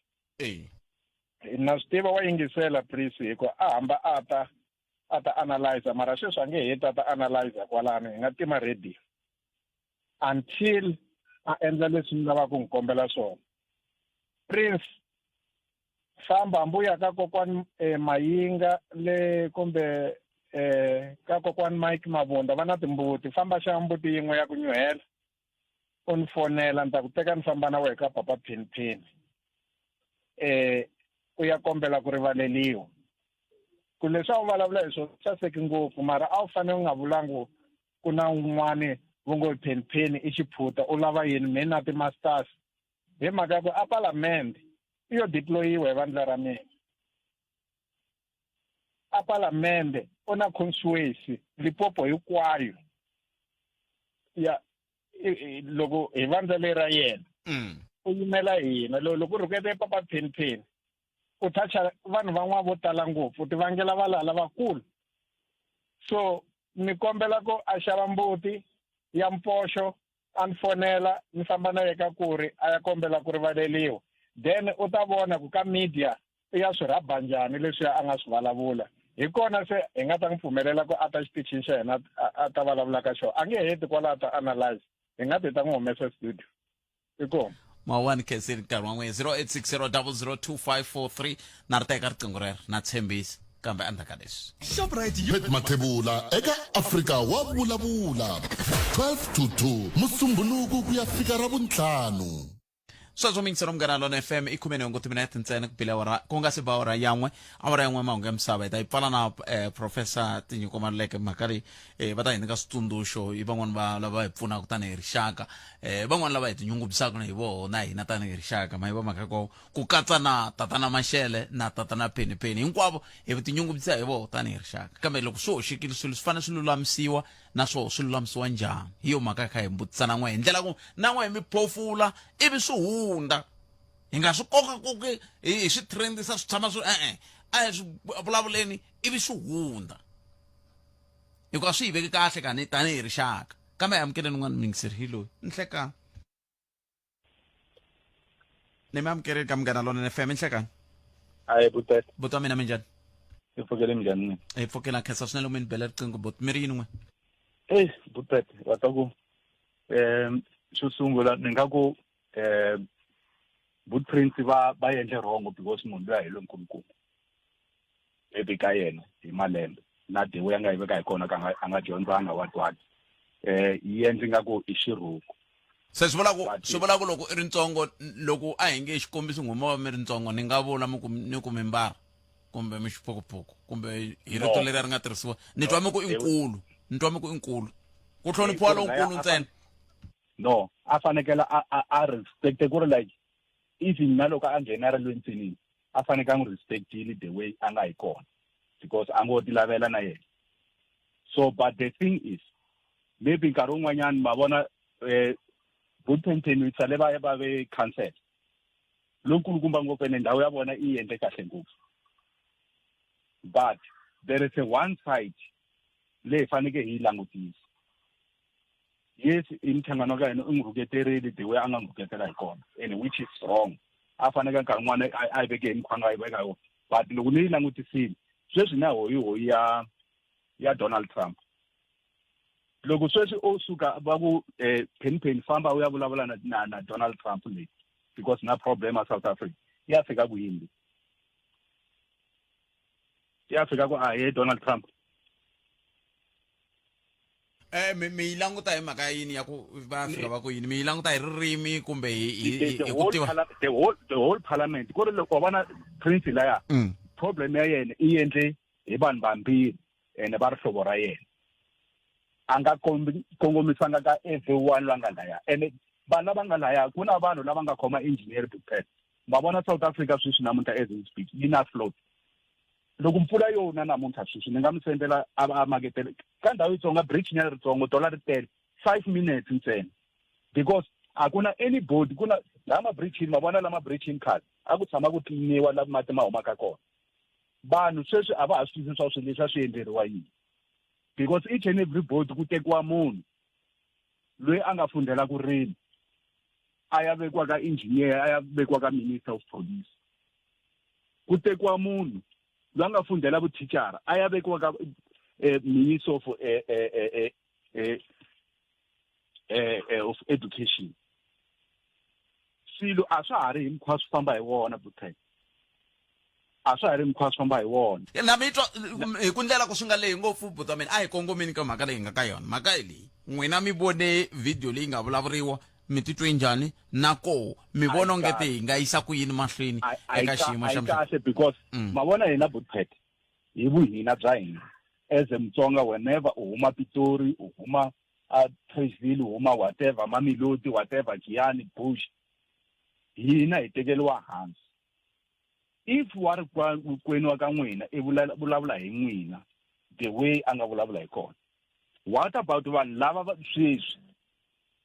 na swi tiva wa yingisela Prisi hi ku a hamba a ta a ta analyzer mara sweswi a nge heti a ta analyzer kwalano hi nga tima radio until a endla leswi ni lavaka ku n'wi kombela swona Prince famba hambi u ya ka kokwani eh, Mayinga le kumbe eh, ka kokwani Mike Mabunda va na timbuti famba xava mbuti yin'we ya ku nyuhela u ni fonela ni ta ku teka ni famba na wena ka papa Phiniphini eh u ya kombela ku rivaleliwa ku leswi a wu vulavula hi swona saseki ngopfu mara a wu fanele u nga vulangi ku na un'wani vo ngo Phiniphini i xiphuta u lava yini me na ti-masters hi mhaka ya ku a palamende i yo deployiwa hi vandla ra mina a palamende u na constituency Limpopo hinkwayo ya loko hi vandla leri ra yena u yimela hina loko u rhukete papa Phiniphini u toucha vanhu van'wana vo tala ngopfu u ti vangela valala vakulu so ni kombela ku a xava mbuti ya mpoxo a ni fonela ni famba na ye ka kuri a ya kombela ku rivaleliwa then u ta vona ku ka media i ya swi rhaba njhani leswiya a nga swi vulavula hi kona se hi nga ta n'wi pfumelela ku a ta xitichini xa hina a ta vulavula ka xona a nge heti kwala a ta analyze hi nga ti ta n'wi humesa studio i kona mawani khensini nkarhi wa n'we 0860002543 na ri teka riqingho rero na tshembisa kambe endzhaku ka leswi Shoprite Pet Mathebula eka Afrika wa vulavula 12 to 2 Musumbhunuku ku ya fika Ravuntlhanu. Sweswo mingiselo Munghana Lona FM i khume nhungu timinete ntsena ku bile awara ku nga se ba awara yan'we awara yan'we mahungu ya misava hi ta yi pfala na eh, professor Tinyiko Maluleke mhaka leyi eh, va ta hi nyika switsundzuxo i van'wani va lava hi pfunaka tanihi rixaka eh, van'wani lava hi tinyungubyisaka na hi voho na hina tanihi rixaka ma yi va mhaka ko ku katsa na tatana Mashele na tatana Penny Penny hinkwavo hi tinyungubyisa hi voho tanihi rixaka kambe loko swi hoxekile swilo swi fanele swi lulamisiwa na swoho swi lulamisiwa njhani hi yo mhaka kha hi vutisa na n'we hi ndlela ku na n'we hi mi phofula ivi swi hundza hi nga swi koka koki hi swi trendisa swi tshama swi e-e a hi swi vulavuleni ivi swi hundza hikuva swi hi veki kahle kani tanihi rixaka kambe hi amukeleni un'wana muyingiseri hi loyi nhlekani ni mi amukeleni ka Munghana Lonene FM nhlekani Ayi butete. Buti wa mina minjhani? Hi pfukele minjhani n'wina? Hi pfukela khensa swinene loko mi ni bela riqingho bot mi ri yini n'we? Eyi Butpet wa twa ku um xo sungula ni nga ku um Boot Prince va va endle wrong because munhu luya hi lonkulukumba maybe ka yena hi malembe na the way a nga yi veka hi kona ka a nga dyondzanga what what eh yi endle nga ku i xirhuku se swi vula ku swi vula ku loko i ri ntsongo loko a hi nge xikombiso n'wina va mi ri ntsongo ni nga vula mi ku ni ku mimbara kumbe mi xiphukuphuku kumbe hi rito leri a ri nga tirhisiwa ni twa mi ku i nkulu ni twa mi ku i nkulu ku hloniphiwa lonkulu ntsena no a fanekela a a a respect ku ri like even na loko a nghena ri le ntsinini a faneke a n'wi respectile the way a nga hi kona because a ngo ti lavela na yena so but the thing is maybe nkarhi wun'wanyana ma vona um Bloemfontein sale va va ve council lonkulukumba ngopfu ene ndhawu ya vona i endle kahle ngopfu but there is a one side leyi faneke hi yi langutisa yes i mthangano ka yena u n'wi rhuketerile the way a nga n'wi rhuketela hi kona and which is wrong a faneke nkarhi wun'wana a yi veke hi mukhuva nga yi veka yona but loko ni yi langutisile sweswi na hoyihoyi ya ya Donald Trump loko sweswi o suka va ku eh, Penny Penny famba u ya vulavula na, na, na Donald Trump leyi because na problem a South Africa ya fika ku yini ya fika ku a he Donald Trump Eh mi mi yi languta hi mhaka yini ya ku va fika va ku yini mi yi languta hi ririmi kumbe hi hi hi ku tiva the whole the whole parliament ku ri loko vona prince laya mm. problem ya yena i endle hi vanhu vambirhi ene va rihlovo ra yena a nga kongomisanga ka everyone la nga laya ene vanhu lava nga laya ku na vanhu lava nga khoma engineer prepare ma vona South Africa sweswi namuntlha as we speak yi na float loko mpfula yo na namuntlha sweswi ni nga mi sendela a a maketele ka ndhawu yitsongo bridge nyana ritsongo dola ri tele five minutes ntsena because a ku na anybody ku na laha mabridgini ma vona lama bridgini khale a ku tshama ku tliniwa la mati ma humaka kona vanhu sweswi a va ha swi twisisi swa swilo leswi a swi endleriwa yini because each and every board ku tekiwa munhu loyi a nga fundela ku rima a ya vekiwa ka engineer a ya vekiwa ka minister of police ku tekiwa munhu loyi a nga fundela vuthicara a ya vekiwa ka eh, minister of eh, eh, eh, eh, eh, eh, of education swilo a swa ha ri hi mukhuva swi famba hi wona buthek a swa ha ri mukhuva swi famba hi wona na mi twa hi ku ndlela ku swi nga lehi ngopfu buta mina a hi kongomeni ka mhaka leyi nga ka yona mhaka hi leyi n'wina mi vone video leyi nga vulavuriwa mi titwe njhani na koho mi vona ongete hi nga yisa ku yini mahlweni eka xiyimo xa kahle because mm. ma vona hina butpet hi vuhina bya hina as a mutsonga whenever u huma pitori u huma a Traceville u huma whatever Mamelodi whatever Giyani Bush hina hi tekeriwa hansi if wa ri kwenu wa ka n'wina i vulavula hi n'wina the way a nga vulavula hi kona what about vanhu lava sweswi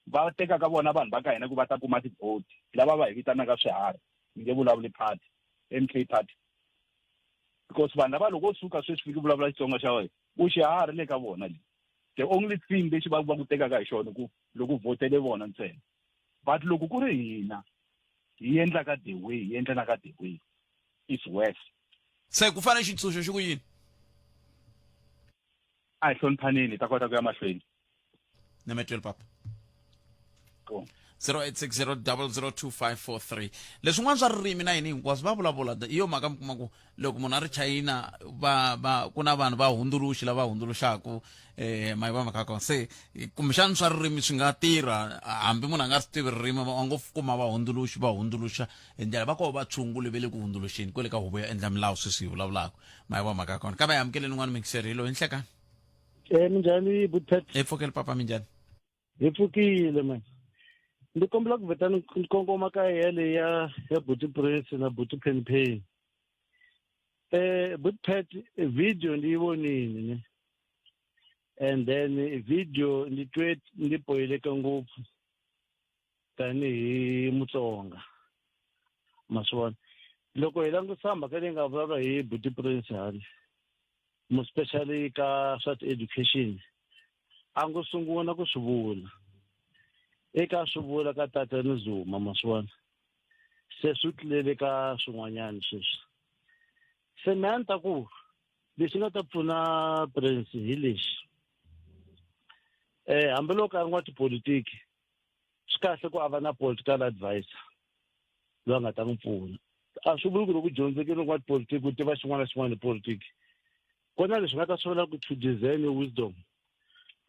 va tekaka vona vanhu va ka hina ku va ta kuma tivhoti lava va hi vitanaka swiharhi ni nge vulavuli party MK party because vanhu lava loko suka sweswi fiki vulavula Xitsonga xa wena u xiharhi le ka vona le the only thing lexi va va ku tekaka hi xona ku loko vhotele vona ntsena but loko ku ri hina hi endlaka the way hi endlanaka the way is worse se ku fanele xitshunxo xi ku yini a hi hloniphaneni hi ta kota ku ya mahlweni nemetweli papa 0860002543 leswin'wana swa ririmi na yini hinkwaswo va vulavula hi yo mhaka mi kuma ku loko munhu a ri chayina va va ku na vanhu va hundzuluxi lava hundzuluxaku eh ma yi va mhaka kona se kumbexana swa ririmi swi nga tirha hambi munhu a nga swi tivi ririmi va ngo kuma vahundzuluxi va hundzuluxa hi ndlela va koho va tshunguli ve le ku hundzuluxeni kwale ka huvo yo endla milawu sweswi hi vulavulaka ma yi va mhaka kona kambe hi amukeleni un'wana mixeri hi loyi nhlekani Eh minjhani Butpet? Hi pfukile papa minjhani? Hi pfukile man. Ndzi kombela ku vheta ni kongoma ka yele ya ya Buti Prince na Buti Penny Penny. Eh Buti Pat video ndi yi vonile ne. And then video ndzi twe ndzi poyileka ngopfu tanihi Mutsonga. Ma swi vona. Loko hi langutisa mhaka leyi nga vulavula hi Buti Prince hale. Mo especially ka swa ti-education a ngo sungula ku swi vula eka swi vula ka tatani Zuma ma swi vona se swi tlulele ka swin'wanyana sweswi se me a ni ta ku Lexi nga ta pfuna Prince hi lexi. Eh hambiloko a ri n'watipolitiki swi kahle ku a va na political advisor loyi a nga ta n'wi pfuna. A swi vuli ku loko u dyondzekile n'watipolitiki u tiva xin'wana na xin'wana hi politiki. Ku na leswi nga ta swi vula ku to discern wisdom.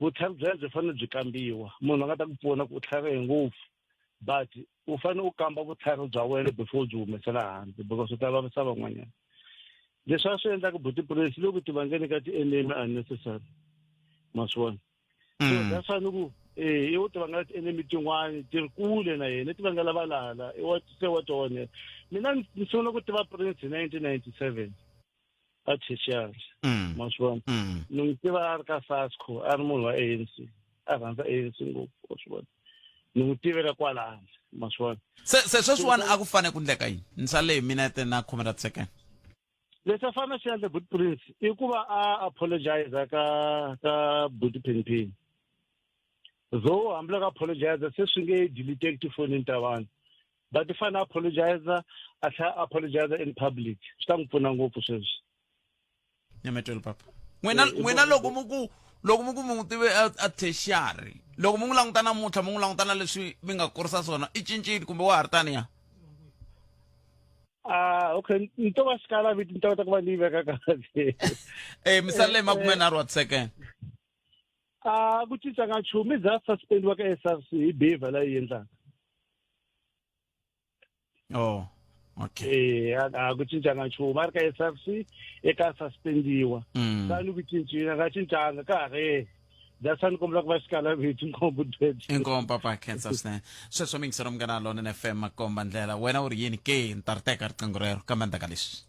Vutlhari bya yena byi fanele byi kambiwa. Munhu a nga ta ku pfuna ku u tlharihe ngopfu but u fanele u kamba vutlhari bya wena before u byi humesela handle because u ta vavisa van'wanyana. Leswi a swi endlaka buti Prince loko ti vangeni ka ti-enemy unnecessary ma swi vona. So that's why ni ku eh i u ti vangela ti-enemy tin'wani ti ri kule na yena ti vangela valala i wa se wa tona. Mina ni sungula ku tiva Prince hi 1997 a tertiary ma swi vona. Ni n'wi tiva a ri ka SASCO a ri munhu wa ANC a rhandza ANC ngopfu wa swi vona. Ni n'wi tivela kwalano ma swi vona. Se se sweswiwani a ku fanele ku ndleka yini? Ni sale hi minete na khume ra ti-second. Lexi a fanele xi endla Buti Prince i ku va a apologize ka ka Buti Penny. Though hambiloko apologize se swi nge delete tifonini ta vanhu. But i fanele apologize a tlhela apologize in public. Swi ta n'wi pfuna ngopfu sweswi. Nyametwelo papa. N'wina n'wina loko mu ku loko mu ku mi n'wi tive a a tertiary loko mu n'wi languta namuntlha mu n'wi languta na leswi mi nga kurisa swona i cincile kumbe wa ha ri taniya? Ah, okay. Ni to va xikala viti ni ta kota ku va ni yi veka kahle. Eh mi salele hi makumenharhu wa ti-second. Ah, ku cinca ka nchumu i za suspendiwa ka SRC hi behavior leyi yi endlaka. Oh, okay. Eh, a ku cincanga nchumu a ri ka SRC eka suspendiwa. Sa ni ku cincile nga cincanga ka ha ri that's why ni kombela ku va xikala viti inkomu dwed. Inkomu papa khensa swinene. Sweswo mi yingisela Munghana Lonene FM makomba ndlela. Wena u ri yini ke? Ni ta ri teka riqingho rero kambe endzhaku ka leswi.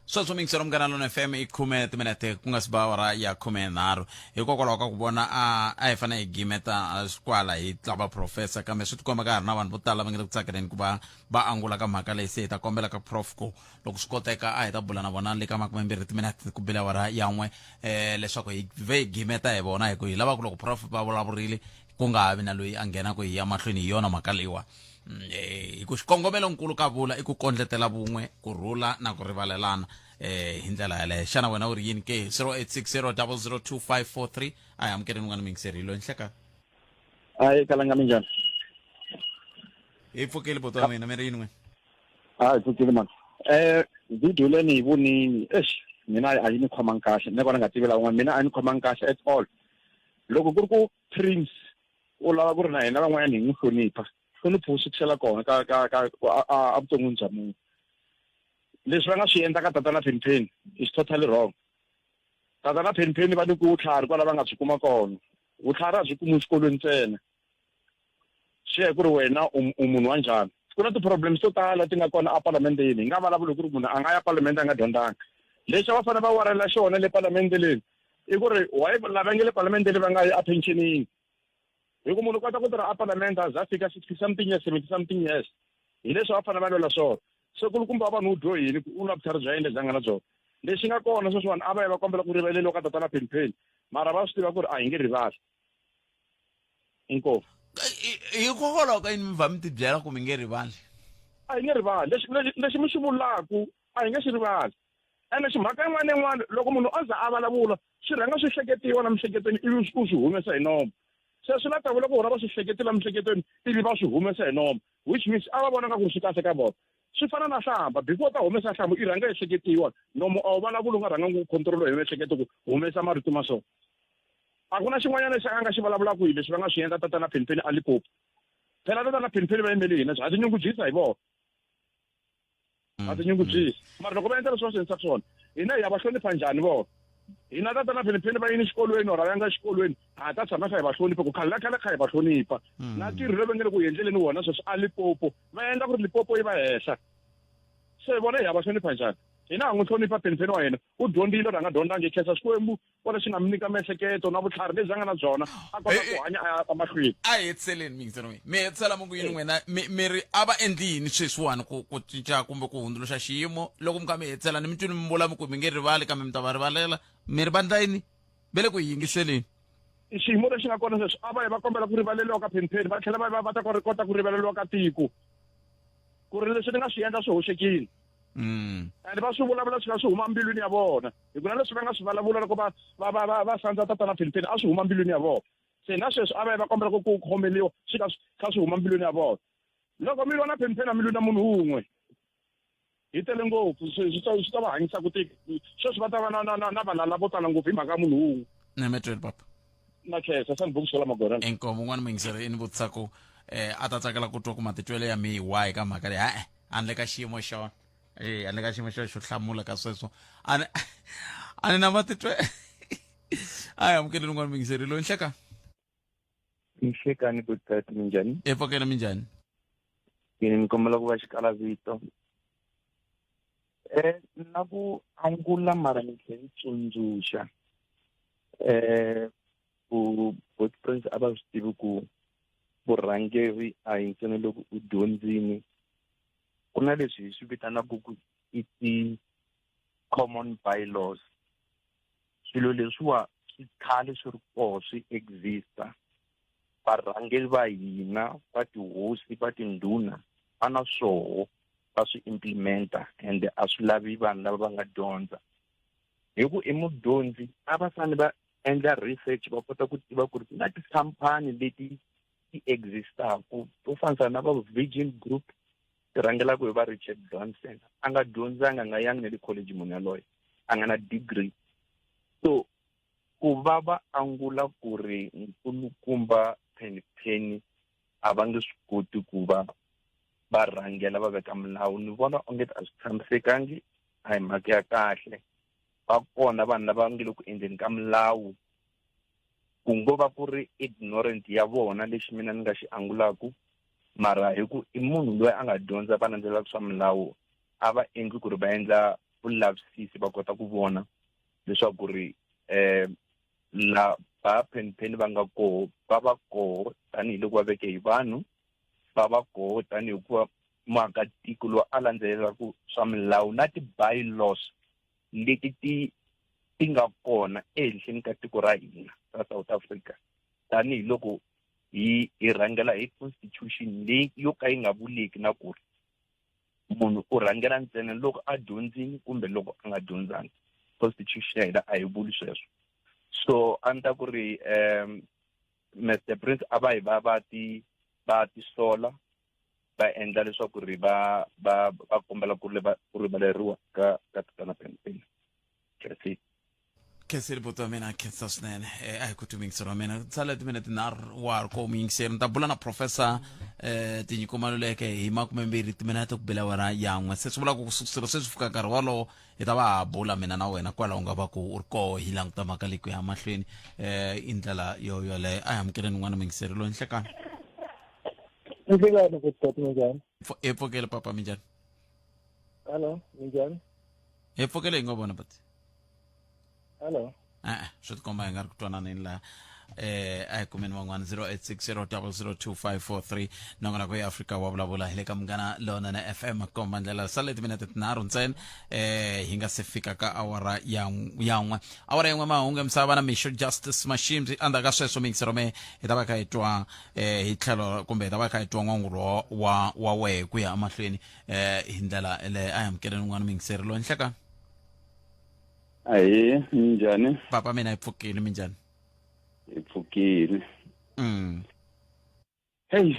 Sweswo mi yingisela Munghana Lonene FM i khume timinete ku nga si ba awara ya khumenharhu. Hikokwalaho ka ku vona a a hi fanele hi gimeta kwala hi tlava professor kambe swi tikomba ka ha ri na vanhu vo tala va nga le ku tsakeleni ku va va angula ka mhaka leyi se hi ta kombela ka prof ku loko swi koteka a hi ta bula na vona le ka makumembirhi timinete ku bile awara ya n'we um leswaku hi ve hi gimeta hi vona hi ku hi lava ku loko prof va vulavurile ku nga ha vi na loyi a nghenaka hi ya mahlweni hi yona mhaka leyiwa hi ku xikongomelonkulu ka vula i ku kondletela vun'we ku rhula na ku rivalelana eh hi ndlela yaleyo xana wena u ri yini ke 0860 002543 a hi amukeleni un'wana muyingiseri hi loyi nhleka Hayi kalanga minjhani? Hi pfukile buti wa mina mi ri yini n'wina? Hayi pfukile mani. Eh video leyi ni yi vonini eish mina a yi ni khomangi kahle ni vona nga tivi lavan'wana mina a yi ni khomangi kahle at all. Loko ku ri ku Prince u lava ku ri na hina van'wanyana hi n'wi hlonipha hlonipho wu sukisela kona ka ka ka evuton'wini bya munhu. Leswi va nga swi endla ka tatana Penny Penny is totally wrong. Tatana Penny Penny va nyikiwe vutlhari kwala va nga byi kuma kona. Vutlhari a byi kumiwi xikolweni ntsena. Swi ya hi ku ri wena u u munhu wa njhani. Ku na ti-problems to tala ti nga kona epalamendeni. Hi nga vulavuli hi ku ri munhu a nga ya palamende a nga dyondzanga. Lexi a va fanele va warela xona le palamende leni i ku ri why lava nge le palamende va nga yi epensionini. Hi ku munhu u kota ku tirha epalamende a za a fika 60 something years, 70 something years. Hi leswi a va fanele va lwela swona. Se kulukumba wa vanhu u dyohile ku u na vutlhari bya yena lebyi a nga na byona. Lexi nga kona sweswiwani a va yi va kombela ku rivaleriwa ka tatana Penny Penny mara va swi tiva ku ri a hi nge rivali. Inkomu. Hikokwalaho ka yini mi va mi tibyela ku mi nge rivali? A hi nge rivali. Lexi lexi lexi mi xi vulaku a hi nge xi rivali. Ene ximhaka yin'wana na yin'wana loko munhu a za a vulavula swi rhanga swi hleketiwa la miehleketweni ivi u swi humesa hi nomu. Se swi la ta vula ku vona va swi hleketile la miehleketweni ivi va swi humesa hi nomu which means a va vona nga ku ri swi kahle ka vona. Swi fana na hlamba before u ta humesa hlamba i rhanga ehleketiwa nomu a wu vulavuli u nga rhangangi ku control hi miehleketo ku humesa marito ma so. A ku na xin'wanyana lexi a nga xi vulavulaka hi leswi va nga swi endla tatana Penny Penny a Limpopo. Phela tatana Penny Penny va yimele hina ha tinyungubyisa hi vona. Ha tinyungubyisa. Mara loko va endla leswi va swi endlisaka swona, hina hi ya va hlonipha njhani vona? Hina tatana Penny Penny va yini xikolweni or a va yanga xikolweni, ha ta tshama kha hi va hlonipha ku khale na khale kha hi va hlonipha. Na ntirho lowu va nge le ku endleleni wona sweswi a Limpopo, va endla ku ri Limpopo yi va henhla. Se vona hi ya va hlonipha njhani? Hina ha n'wi hlonipha Penny Penny wa hina, u dyondzile or a nga dyondzangi, hi khensa Xikwembu kwala xi nga mi nyika miehleketo na vutlhari lebyi a nga na byona a kota ku hanya a ya emahlweni. A hi hetiseleni miyingiselo n'wina mi hetisela mi ku yini n'wina mi mi ri a va endli yini sweswiwani ku ku cinca kumbe ku hundzuluxa xiyimo loko mi kha mi hetisela ni mi twini mi vula mi ku mi nge rivali kambe mi ta va rivalela mi ri vandla yini ve le ku hi yingiseleni. Xiyimo lexi nga kona sweswi a va yi va kombela ku rivaleriwa ka Penny Penny va tlhela va va va ta kota ku rivaleriwa ka tiko ku ri leswi ni nga swi endla swi hoxekile. And va swi vulavula swi kha swi huma mbilwini ya vona hi ku na leswi va nga swi vulavula loko va va va va va sandza tatana Philiphili a swi huma mbilwini ya vona se na sweswi a va yi va kombela ku ku khomeliwa swi kha swi kha swi huma mbilwini ya vona loko mi lwa na Phenipheni a mi lwi na munhu wun'we hi tele ngopfu swi swi ta swi ta va hanyisa ku tika sweswi va ta va na na na na valala vo tala ngopfu hi mhaka ya munhu wun'we Nemetweni papa. Na khensa sanibokisi kwala magorana. Inkomu un'wana muyingiseri i ni vutisa ku eh a ta tsakela ku twa ku matitwelo ya mi wahi ka mhaka leyi e-e a ni le ka xiyimo xona e a ni le ka xiyimo xo xo hlamula ka sweswo a ni a ni na matitwe a hi amukeleni un'wana muyingiseri loyi nhleka Nhlekani good minjhani? E pfukela minjhani? Yini ni kombela ku va xikala vito. Eh na ku angula mara ni tlhela ni tsundzuxa eh ku Bot Prince a va swi tivi ku vurhangeri a hi ntsena loko u dyondzini ku na leswi hi swi vitanaka ku i ti-common bylaws swilo leswiwa swi khale swi ri koho swi exista varhangeri va hina va tihosi va tindhuna va na swoho va swi implementa and a swi lavi vanhu lava va nga dyondza hi ku i mudyondzi a va fanele va endla research va kota ku tiva ku ri ku na tikhampani leti ti existaku to fanisa na va Virgin Group ti rhangelaka hi va Richard Branson a nga dyondzanga a nga yangi na le college munhu yaloye a nga na degree so ku va va angula ku ri nkulukumba Penny a va nge swi koti ku va va rhangela va veka milawu ni vona onge a swi tshamisekangi a hi mhaka ya kahle va kona vanhu lava nge le ku endleni ka milawu ku ngo va ku ri ignorant ya vona lexi mina ni nga xi angulaku mara hi ku i munhu loyi a nga dyondza va landzelelaka swa milawu a va endli ku ri va endla vulavisisi va kota ku vona leswaku ri um la va phenpheni va nga koho va va koho tanihiloko va veke hi vanhu va va koho tanihi ku va muakatiko loyi a landzelelaka swa milawu na ti-bylaws leti ti ti nga kona ehenhleni ka tiko ra hina ra South Africa tanihiloko hi hi rhangela hi constitution leyi yo ka yi nga vuleki na ku ri munhu u rhangela ntsena loko a dyondzile kumbe loko a nga dyondzanga constitution ya hina a yi vuli sweswo so a ni ta ku ri um Mr Prince a va yi va va ti va tisola va endla leswaku ri va va va kombela ku ku rivaleriwa ka ka tatana Penpeni Khensile Khensile buti wa mina khensa swinene eh, a hi ku tumingisi wa mina sale timinete tinharhu wa ha ri ko muyingiseri ni ta bula na professor eh, tinyiko maluleke hi makumembirhi timinete ku bela wena yan'we se swi vula ku swilo se swi fika nkarhi wolowo hi ta va ha bula mina na wena kwalaho nga va ku u ri koho hi languta mhaka leyi ku ya mahlweni eh, i ndlela yo yoleyo a hi amukeleni n'wana muyingiseri loyi nhlekani Nhlekani ku minjhani? Hi pfukele papa minjhani? Hello, minjhani? Hi pfukele hi ngo vona but. Hello. E-e swi tikomba hi nga ri ku twananeni laha eh a hi kumeni van'wana 0860002543 nongonoko ya Afrika wa vulavula hi le ka munghana lonene FM komba ndlela sale timinete tinharhu ntsena eh hi nga se fika ka awara ya ya n'we awara yin'we mahungu ya misava na Mixo Justice Mashimzi endzhaku ka sweswo miyingisero me hi ta va kha hi twa eh hi tlhelo kumbe hi ta va kha hi twa n'wangulo wa wa wehe ku ya emahlweni eh hi ndlela leyi a hi amukeleni un'wana muyingiseri loyi nhlekani Ahee, minjhani? Papa mina hi pfukile minjhani? Hi pfukile. Hey,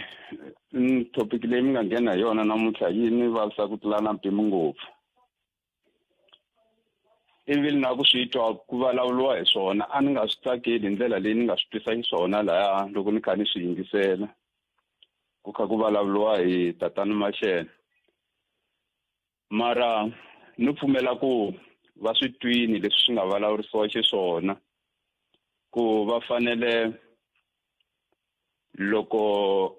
topic leyi mi nga nghena hi yona namuntlha yi ni vavisa ku tlula na mpimo ngopfu. Ivi na ku swi twa ku vulavuriwa hi swona a ni nga swi tsakeli hi ndlela leyi ni nga swi twisa xiswona lahaya loko ni kha ni swi yingisela ku kha ku vulavuriwa hi tatana Mashele. Mara ni pfumela ku va swi twini leswi swi nga vulavurisiwa xiswona ku va fanele loko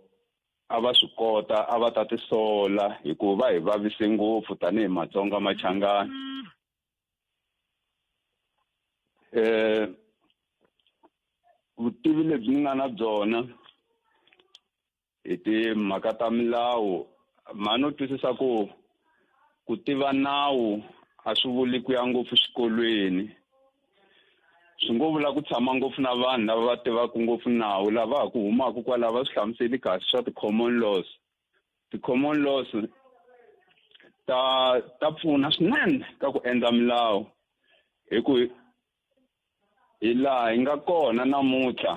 a va swi kota a va ta tisola hikuva va hi vavise ngopfu tanihi Matsonga Machangani eh vutivi lebyi ni nga na byona hi timhaka ta milawu mhani u twisisa ku ku tiva nawu a swi vuli ku ya ngopfu xikolweni swi ngo vula ku tshama ngopfu na vanhu lava va tivaka ngopfu nawu lava ha ku humaka kwalaho va swi hlamuseli kahle swa ti-common laws ti-common laws ta ta pfuna swinene ka ku endla milawu hi ku hi laha hi nga kona namuntlha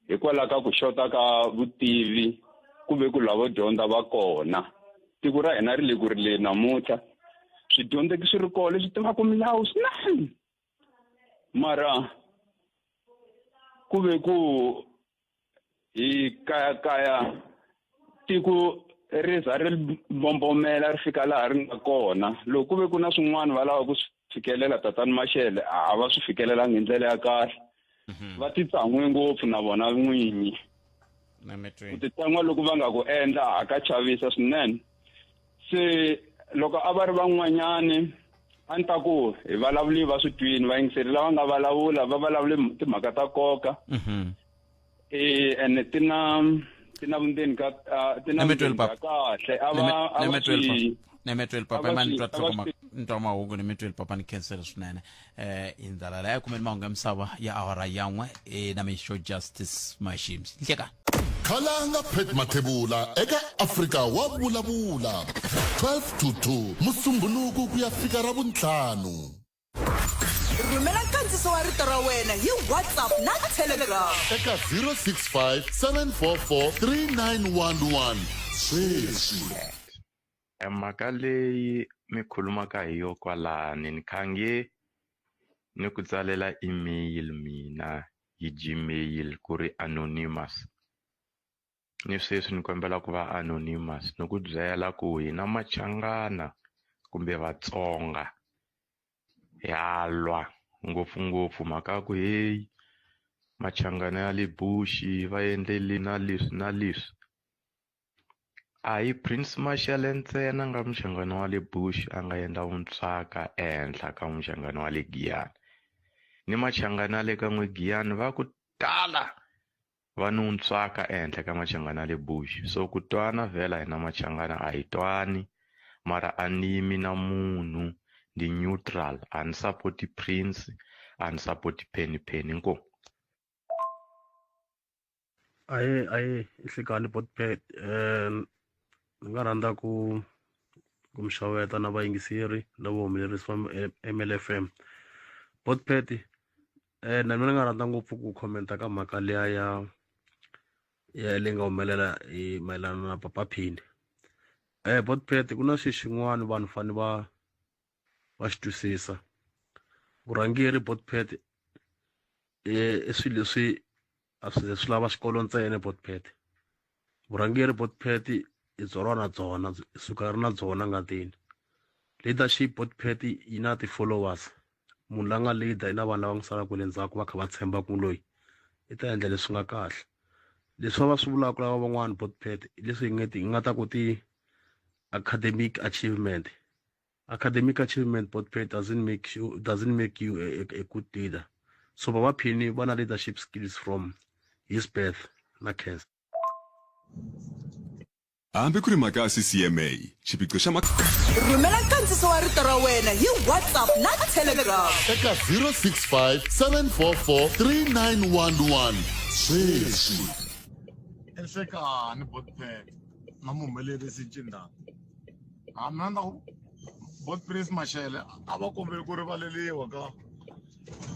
hikwalaho ka ku xota ka vutivi ku ve ku lavo dyondza va kona tiko ra hina ri le ku rileni namuntlha swidyondzeki swi ri kona leswi tivaka milawu swinene mara ku ve ku hi kayakaya tiko ri za ri mbombomela ri fika laha ri nga kona loko ku ve ku na swin'wana va lava ku swi fikelela tatani Mashele a va swi fikelelangi hi ndlela ya kahle mhm. va titsan'we ngopfu na vona n'winyi ku titsan'wa loko va nga ku endla a ka chavisa swinene se loko a va ri van'wanyani a ni ta ku hi vulavuli va swi twini vayingiseri lava nga vulavula va vulavule timhaka ta nkoka mhm. eh ene ti na ti na vundzeni ka ti na vundzeni ka kahle a va a va swi nemetweli papa ma ni twa tlhoko ni twa mahungu nemetweli papa ni khensela swinene eh indlala la ya kumeni mahungu ya misava ya awara yan'we eh na mixo justice mashims nhlekani Khalanga Pat Mathebula eka Afrika wa vulavula 12 to 2 Musumbhunuku ku ya fika Ravuntlhanu. Rhumela nkandziso wa rito ra wena hi WhatsApp na Telegram. Eka 065 744 3911 sweswi. E mhaka leyi mi khulumaka hi yo kwalani ni khange ni ku tsalela email mina hi Gmail ku ri anonymous ni sweswi ni kombela ku va anonymous ni ku byela ku hina Machangana kumbe Vatsonga ha lwa ngopfungopfu mhaka ya ku heyi Machangana ya le Bush va endle na leswi na leswi a hi Prince Mashele ntsena nga muchangana wa le Bush a nga endla vuntswaka ehenhla ka muchangana wa le Giyani ni machangana ya le ka n'we Giyani va ku tala va ni vuntswaka ehenhla ka machangana ya le Bush so ku twana vhela hina machangana a hi twani mara a ni yimi na munhu ndi neutral a ni sapoti Prince a ni sapoti Penny Penny inkomu. Ahee ahee i nhlikani Botpet ni nga rhandza ku ku mi xeweta na vayingiseri na vahumelerisi va M_L F_M Botpet na mina ni nga rhandza ngopfu ku comment-a ka mhaka liya ya ya leyi nga humelela hi mayelana na Papa Penny Botpet ku na xilo xin'wana vanhu fane va va xi twisisa vurhangeri Botpet i swilo leswi a swi ze swi lava xikolo ntsena Botpet vurhangeri Botpet i byariwa na byona i suka ri na byona ngatini leadership Botpet yi na ti-followers munhu la nga leader i na vanhu lava n'wi salaka kwale ndzhaku va kha va tshemba ku loyi i ta endla leswi nga kahle leswi va va swi vulaka lava van'wana Botpet leswi hi nge ti hi nga ta ku ti-academic achievement Academic achievement Botpet doesn't make you doesn't make you a, a, a good leader. So Baba Phini va na leadership skills from his birth na khensa. Hambi ku ri mhaka ya CCMA, xiphiqo xa ma. Rhumela nkandziso wa rito ra wena hi WhatsApp na Telegram. Eka 065 744 3911 sweswi. Enhlekani Botpet na muhumelerisi Ncindana. A mina ni ta ku bot Prince Mashele a va kombeli ku rivaleriwa ka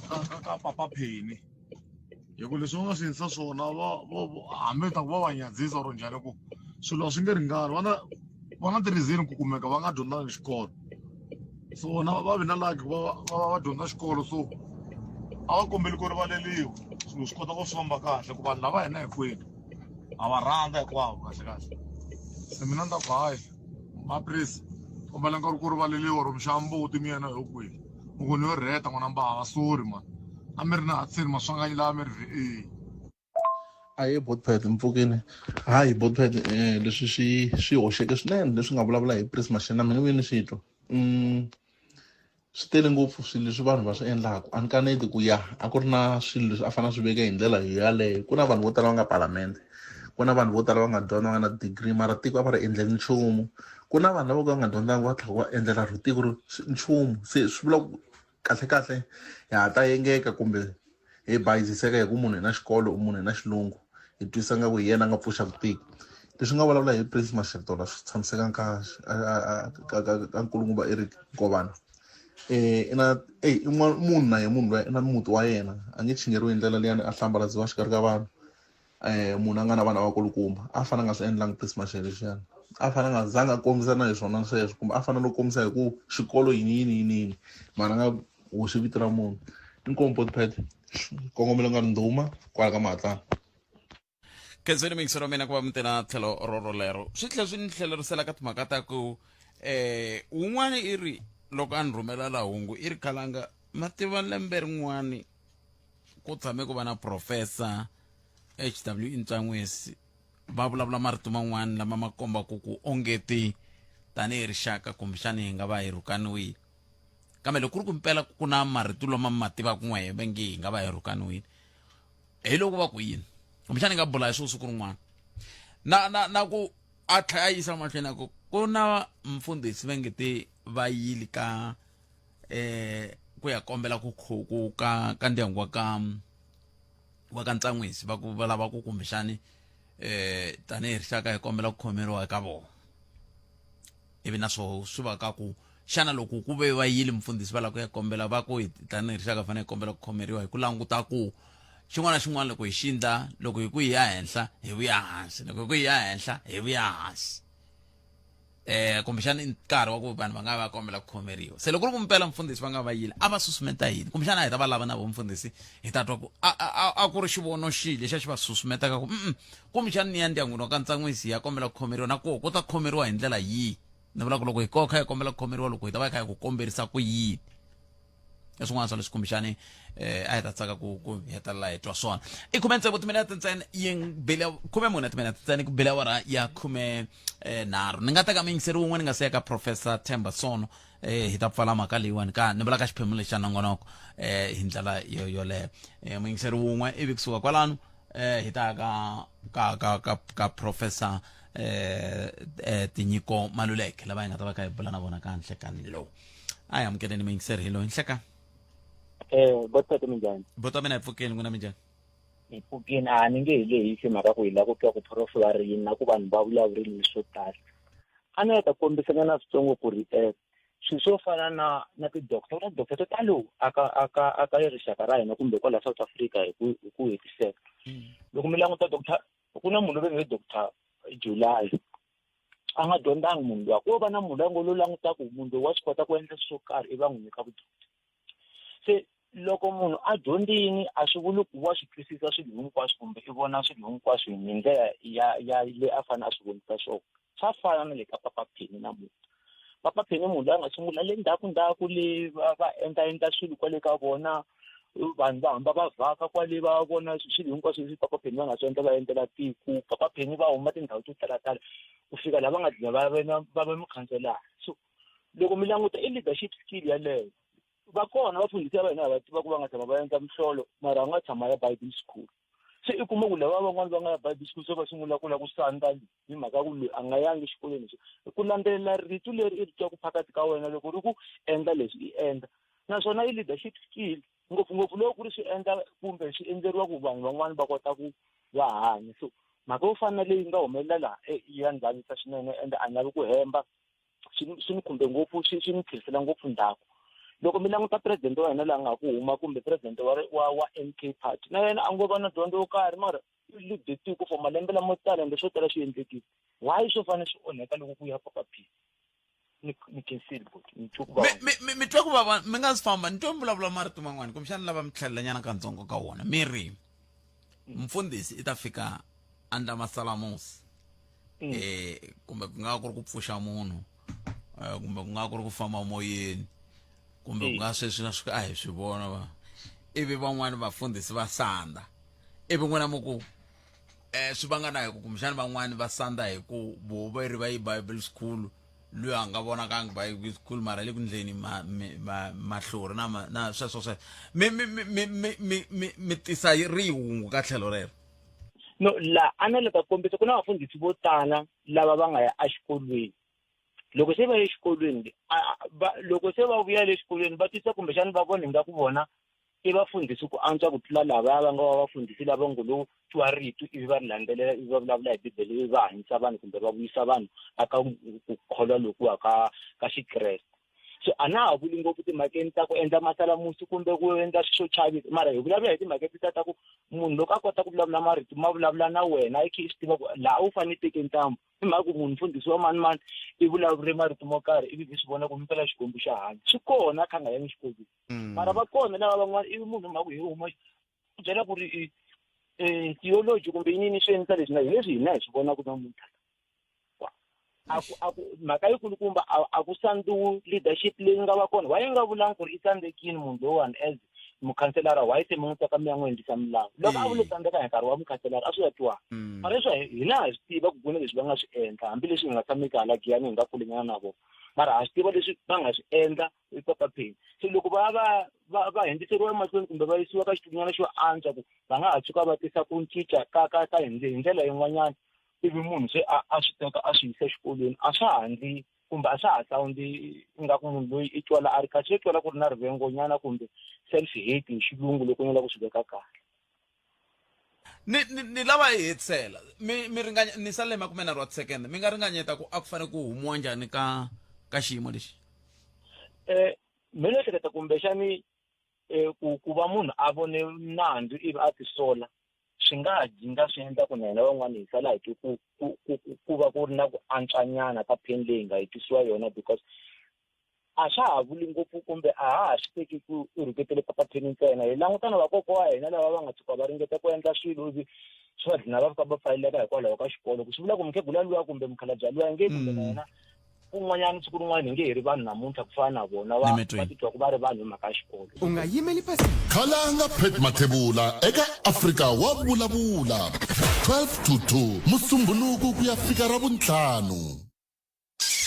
ka ka ka papa Penny hi ku leswi va nga swi endlisa swona va va hambi ta ku va va nyadzisa or njhani ku swilo a swi nge ringani va na va na ti-reason ku kumeka va nga dyondzanga xikolo so na va vi na lucky ku va va va va dyondza xikolo so a va kombeli ku rivaleriwa swilo swi kota ku swi famba kahle ku vanhu lava hina hinkwenu ha va rhandza hinkwavo kahle kahle se mina ni ta ku hayi maprisi kombela nkarhi ku rivaleliwa ro mi xava mbuti mi yena hi kwihi u ku ni yo rheta n'wana mbava sorry man a mi ri na hatsini maswanganyi lawa mi ri ve Ahee Botpet mi pfukile hayi Botpet um leswi swi swi hoxeke swinene leswi nga vulavula hi Prince Mashele na mina vuye ni swi twa swi tele ngopfu swilo leswi vanhu va swi endlaka a ni kaneti ku ya a ku ri na swilo leswi a fanele a swi veka hi ndlela yaleyo ku na vanhu vo tala va nga palamende ku na vanhu vo tala va nga dyondza va nga na degree mara tiko a va ri endleli nchumu ku na vanhu lava ka va nga dyondzanga va tlhela va endlela ro tiko ri nchumu se swi vula ku kahlekahle ha ha ta yengeka kumbe hi bayiziseka hi ku munhu hi na xikolo munhu hi na xilungu hi twisa nga ku hi yena a nga pfuxaka tiko Leswi nga vulavula hi Prince Mashetola swi tshamisekanga kahle ka nkulukumba Eric Nkovana. I na eyi i munhu na ye munhu luya i na muti wa yena a nge chingeriwi hi ndlela liyani a hlambaladziwa xikarhi ka vanhu. Munhu a nga na vana vakulukumba a fanele a nga swi endlangi Prince Mashele leswiyani a fanele a nga zanga a kombisa na hi swona sweswo kumbe a fanele no kombisa hi ku xikolo yini yini yini yini mara a nga hoxi vito ra munhu. Inkomu Botpet kongomelo nga ri ndhuma kwala ka Mahatlana. Khenseni muyingiseri wa mina ku va mi tela tlhelo ro rolero swi tlhela swi ni tlhelerisela ka timhaka ta ku wun'wani i ri loko a ni rhumela la hungu i ri khalanga ma tiva lembe rin'wani ku tshame ku va na professor HW Ntswangwesi va vulavula marito man'wani lama ma kombaka ku ongeti tanihi rixaka kumbexani hi nga va hi rhukaniwile kambe loko ku ri ku mpela ku na marito lama mi ma tivaka n'wehe va nge hi nga va hi rhukaniwile hi loko va ku yini kumbexana hi nga bula hi swo siku rin'wana na na na ku a tlhela a yisa mahlweni a ku ku na mfundhisi va nge te va yili ka ku ya kombela ku ku ka ka ndyangu wa ka wa ka Ntsan'wisi va ku va lava ku kumbexani tanihi rixaka hi kombela ku khomeriwa eka vona ivi na swoho swi va ka ku xana loko ku ve va yile mfundhisi va lava ku ya kombela va ku tanihi rixaka fanele hi kombela ku khomeriwa hi ku languta ku xin'wana na xin'wana loko hi xi ndla loko hi ku hi ya henhla hi vuya hansi loko hi ku hi ya henhla hi vuya hansi kumbexana i nkarhi wa ku vanhu va nga va kombela ku khomeriwa se loko ri ku mpela mfundhisi va nga va yile a va susumeta yini kumbexana a hi ta va lava na vo mfundhisi hi ta twa ku a ku ri xivono xihi lexi a xi va susumetaka ku kumbexana ni ya ndyangwini wa ka Ntsan'wisi hi ya kombela ku khomeriwa na koho ku ta khomeriwa hi ndlela yihi ni vula ku loko hi koho kha hi kombela ku khomeriwa loko hi ta va hi kha hi ku komberisa ku yini i swin'wana swa leswi kumbexani a hi ta tsaka ku ku hetelela hi twa swona i khume tsevu timinete ntsena yi bile 14 timinete ntsena ku bile awara ya khume nharhu ni nga teka muyingiseri wun'we ni nga siya ka professor Themba Sono hi ta pfala mhaka leyiwani ka ni vula ka xiphemu lexi xa nongonoko hi ndlela yo yoleyo muyingiseri wun'we ivi kusuka kwalano hi ta ka ka ka ka ka professor Tinyiko Maluleke lava hi nga ta va kha hi bula na vona ka nhlekani lowu a hi amukeleni muyingiseri hi loyi nhleka Botata minjhani? Bota mina hi pfukeni n'wina minjhani? Hi pfukeni a ni nge hi lehisi mhaka ku hi lava ku twa ku prof va ri yini na ku vanhu va vulavurile leswo tala a ni ta kombisa nyana switsongo ku ri swilo swo fana na na ti-doctor ku na ti-doctor to talo aka aka aka rixaka ra hina kumbe kwala South Africa hi ku hi ku hetiseka loko mi languta doctor ku na munhu loyi nge doctor July a nga dyondzanga munhu luya ko va na munhu loyi a ngo lo languta ku munhu loyi wa swi kota ku endla swilo swo karhi ivi va n'wi nyika vudyondzi se loko munhu a dyondzini a swi vuli ku wa swi twisisa swilo hinkwaswo kumbe i vona swilo hinkwaswo hi ndlela ya ya leyi a fanele a swi vonisa swona swa fana na le ka Papa Penny namuntlha Papa Penny munhu loyi a nga sungula le ndzhaku ndzhaku le va va endla endla swilo kwale ka vona vanhu va hamba va vhaka kwale va vona swilo hinkwaswo leswi Papa Penny va nga swi endla va endlela tiko Papa Penny va huma tindhawu to talatala ku fika laha va nga dlina va va va va mukhanselara so loko mi languta i leadership skill yaleyo va kona vafundhisi va hina va tiva ku va nga tshama va endla mihlolo mara va nga tshama ya bible school se i kuma ku lava van'wana va nga ya bible school se va sungula ku lava ku sandza hi mhaka ku loyi a nga yangi exikolweni so ku landzelela rito leri i ri twaku phakathi ka wena loko ri ku endla leswi i endla naswona i leadership skill ngopfungopfu loko ku ri swi endla kumbe swi endleriwa ku vanhu van'wana va kota ku va hanya so mhaka yo fana na leyi nga humelela laha ya ni vavisa swinene ende a ni lavi ku hemba swi ni khumbe ngopfu swi swi ni tlherisela ngopfu ndzhaku loko mi languta president wa hina laha nga ku huma kumbe president wa wa wa M_K party na yena a ngo va na dyondzo yo karhi mara i lead tiko for malembe lamo tala ende swo tala swi endlekile why swo fanele swi onheka loko ku ya Papa P ni ni khensile buti ni twe ku vava mi twa ku vava mi nga si famba ni twe mi vulavula marito man'wani kumbexana lava mi tlhelelanyana katsongo ka wona mi ri mfundhisi i ta fika a ndla masalamusi kumbe ku nga ku ri ku pfuxa munhu kumbe ku nga ku ri ku famba moyeni kumbe ku nga sweswi na swi a hi swi vona va ivi van'wani vafundhisi va sandza ivi n'wina mi ku swi vanga na hi ku kumbexana van'wani va sandza hi ku vo va ri va yi bible school loyi a nga vonakangi bible school mara le ku ndleni mahlori na na sweswo sweswo mi mi mi mi mi mi mi mi tisa rihungu ka tlhelo rero no la a na le ka kombisa ku na vafundhisi vo tala lava va nga ya exikolweni loko se va ye exikolweni loko se va vuya le xikolweni va tisa kumbexana va vona ingaku vona I vafundhisi ku antswa ku tlula lavaya va nga va vafundhisi lava ngo lo twa rito ivi va ri landzelela ivi va vulavula hi Bibele ivi va hanyisa vanhu kumbe va vuyisa vanhu aka ku kholwa lokuwa ka ka Xikreste. So a na ha vuli ngopfu timhakeni ta ku endla masalamusi kumbe ku endla swilo swo chavisa, mara hi vulavula hi timhaka letiya ta ku munhu loko a kota ku vulavula marito ma vulavula na wena i khe i swi tiva ku laha u fanele i teke ntambu. I mhaka ku munhu mfundhisi wa mani mani i vulavure marito mo karhi ivi i swi vona ku mpela Xikwembu xa hanya. Swi kona kha nga yangi xikolweni. Mara va kona lava van'wana ivi munhu mhaka ku hi huma u byela ku ri theology kumbe yini swi endlisa leswi na hi leswi hina hi swi vonaka namuntlha. A ku a ku mhaka yikulukumba a ku sandziwi leadership leyi nga va kona. Why yi nga vulanga ku ri i tsandzekile munhu loyiwani as mukhanselara, why se mi n'wi teka mi ya n'wi endlisa milawu? Loko a vule tsandzeka hi nkarhi wa mukhanselara a swi ya twiwa. Mara leswi hina ha swi tiva ku ku na leswi va nga swi endla hambileswi hi nga tshameki hala Giyani hi nga kulenyana na vona. Mara ha swi tiva leswi va nga swi endla i Papa Penny. Se loko va va va va hundziseriwa emahlweni kumbe va yisiwa ka xitulunyana xo antswa ku va nga ha tshuka va tisa ku cinca ka ka ka hi ndlela yin'wanyana ivi munhu se a a swi teka a swi yisa exikolweni a swa ha ndzi kumbe a swa ha sawundi ingaku munhu loyi i twala a ri kahle swi twala ku ri na rivengonyana kumbe self hate hi xilungu loko ni lava ku swi veka kahle. Ni ni ni lava hi hetisela mi mi ringanya ni sale makumenharhu wa tisekende mi nga ringanyeta ku a ku fanele ku humiwa njhani ka ka xiyimo lexi. Mina ni ehleketa kumbexani ku ku va munhu a vone nandzu ivi a tisola swi nga ha jinga swi endla ku na hina van'wana hi sala hi twe ku ku ku ku va ku ri na ku antswanyana ka pain leyi hi nga hi twisiwa yona because a swa ha vuli ngopfu kumbe a ha ha swi teki ku u rhuketele Papa Penny ntsena. Hi languta na vakokwa wa hina lava va nga tshuka va ringeta ku endla swilo ivi swi va dlina va fika va pfaleleka hikwalaho ka xikolo. Ku swi vula ku mukhegula luya kumbe mukhalabye luya nge kumbe na yena kun'wanyana siku rin'wana hi nge he ri vanhu namuntlha ku fana na vona va va titwa ku va ri vanhu hi mhaka ya xikolo. U nga yimeli pasi. Khalanga Pat Mathebula eka Afrika wa vulavula 12 to 2 Musumbhunuku ku ya fika Ravuntlhanu.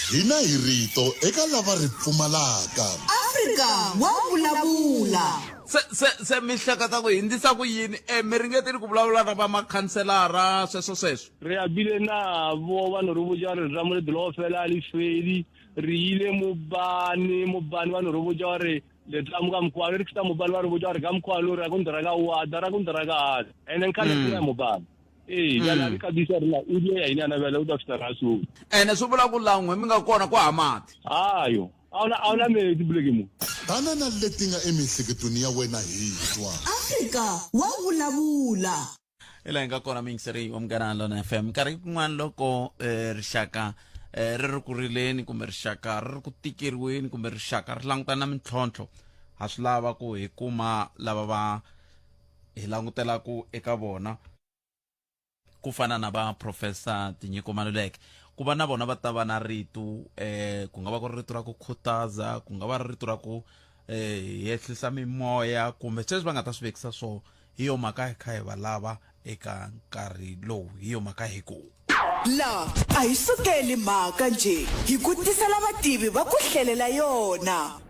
Hina hi rito eka lava ri pfumalaka. Afrika wa vulavula. Se se se mi hleketa ku hindzisa ku yini? E mi ringetile ku vulavula na va makhanselara sweswo sweswo? Re a bile nabo ba no re botša gore letamo le dilo fela le fedi re ile mobane mobane ba no re botša gore letamo ka mokgwa re fita mobane ba re botša gore ka mokgwa lo ra go ndira ka wada ra go ndira ka hada ene nkhale mm. mobane ee bjale a re kabisa rena o die ya ine ana bjale o tla fita ra so ene swi vula ku lan'we mi nga kona ku ha mati ayo a wuna a wuna metsi buleke mo Tana na leti nga emiehleketweni ya wena hi twa. Afrika wa vulavula. Hi laha hi nga kona muyingiseri wa Munghana Lona FM. Minkarhi yin'wana loko eh, rixaka eh, ri ri ku rileni kumbe rixaka ri ri ku tikeriweni kumbe rixaka ri langutana na mintlhontlho ha swi lava ku hi kuma lava va hi langutelaku eka vona ku fana na va professor Tinyiko Maluleke ku va na vona va ta va na rito eh ku nga va ku ri rito ra ku khutaza ku nga va ri rito ra ku eh yehlisa mimoya kumbe sweswi va nga ta swi vekisa swo hi yo mhaka hi kha hi va lava eka nkarhi lowu hi yo mhaka hi ku La a hi sukeli mhaka njhe hi ku tisela vativi va ku hlelela yona.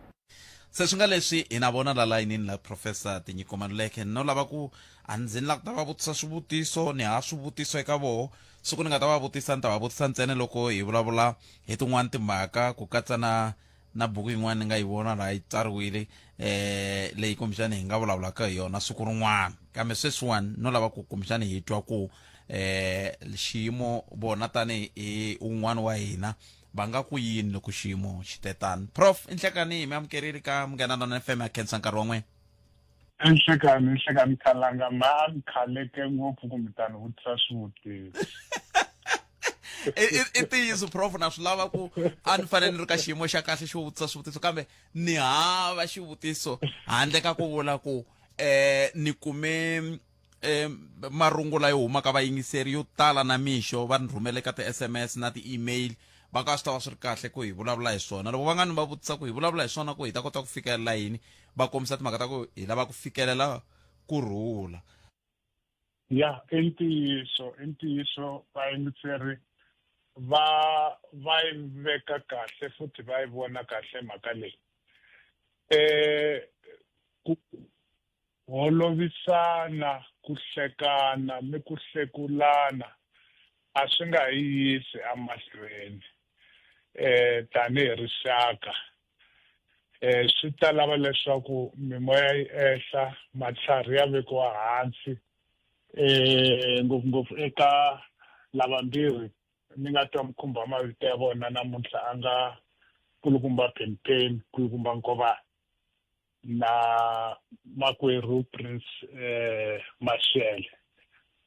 Se swi nga leswi hi na vona la layinini la Professor Tinyiko Maluleke no lava ku a ndzi ni la ku ta va vutisa swivutiso ni ha swivutiso eka voho siku ni nga ta va vutisa ni ta va vutisa ntsena loko hi vulavula hi tin'wana timhaka ku katsa na na buku yin'wana ni nga yi vona laha yi tsariwile eh leyi kumbexani hi nga vulavulaka hi yona siku rin'wana kambe sweswiwani no lava ku kumbexani hi twa ku eh xiyimo vona tanihi hi un'wana wa hina va nga ku yini loko xiyimo xi te tano prof i nhlekani mi amukerile ka munghana lona fm ya khensa nkarhi wa n'wina I nhlekani i nhlekani khalanga ma ni khaleke ngopfu kumbe ta ni vutisa swivutiso i ntiyiso prof na swi lava ku a ni fanele ni ri ka xiyimo xa kahle xo vutisa swivutiso kambe ni hava xivutiso handle ka ku vula ku eh ni kume eh marungula yo huma ka vayingiseri yo tala na mixo va ni rhumele ka ti-sms na ti-email va ka swi ta va swi ri kahle ku hi vulavula hi swona loko va nga ni va vutisa ku hi vulavula hi swona ku hi ta kota ku fikelela yini va kombisa timhaka ta ku hi lava ku fikelela ku rhula ya i ntiyiso i ntiyiso vayingiseri va va yi veka kahle futhi va yi vona kahle mhaka leyi eh ku Holovisana, ku hlekana ni ku hlekulana a swi nga hi yisi emahlweni tanihi rixaka. um swi ta lava leswaku mimoya yi ehla matlhari ya vekiwa hansi um ngopfungopfu eka lavambirhi ni nga twa mkhumba mavito ya vona namuntlha a nga kulukumba Penipeni kulukumba Nkovani na makwerhu Prince eh Mashele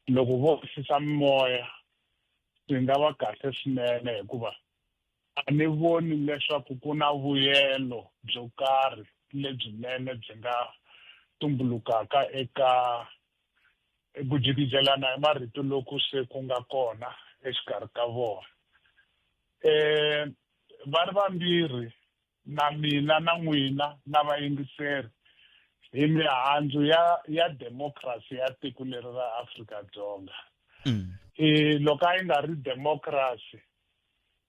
loko vo ehlisa mimoya swi nga va kahle swinene hikuva a ni voni leswaku ku na vuyelo byo karhi lebyinene byi nga tumbulukaka eka ku jikijelana hi marito loku se ku nga kona exikarhi ka vona. Um va ri vambirhi na mina na n'wina na vayingiseri hi mihandzu ya ya democracy ya tiko leri ra Afrika-Dzonga. E loko a yi nga ri democracy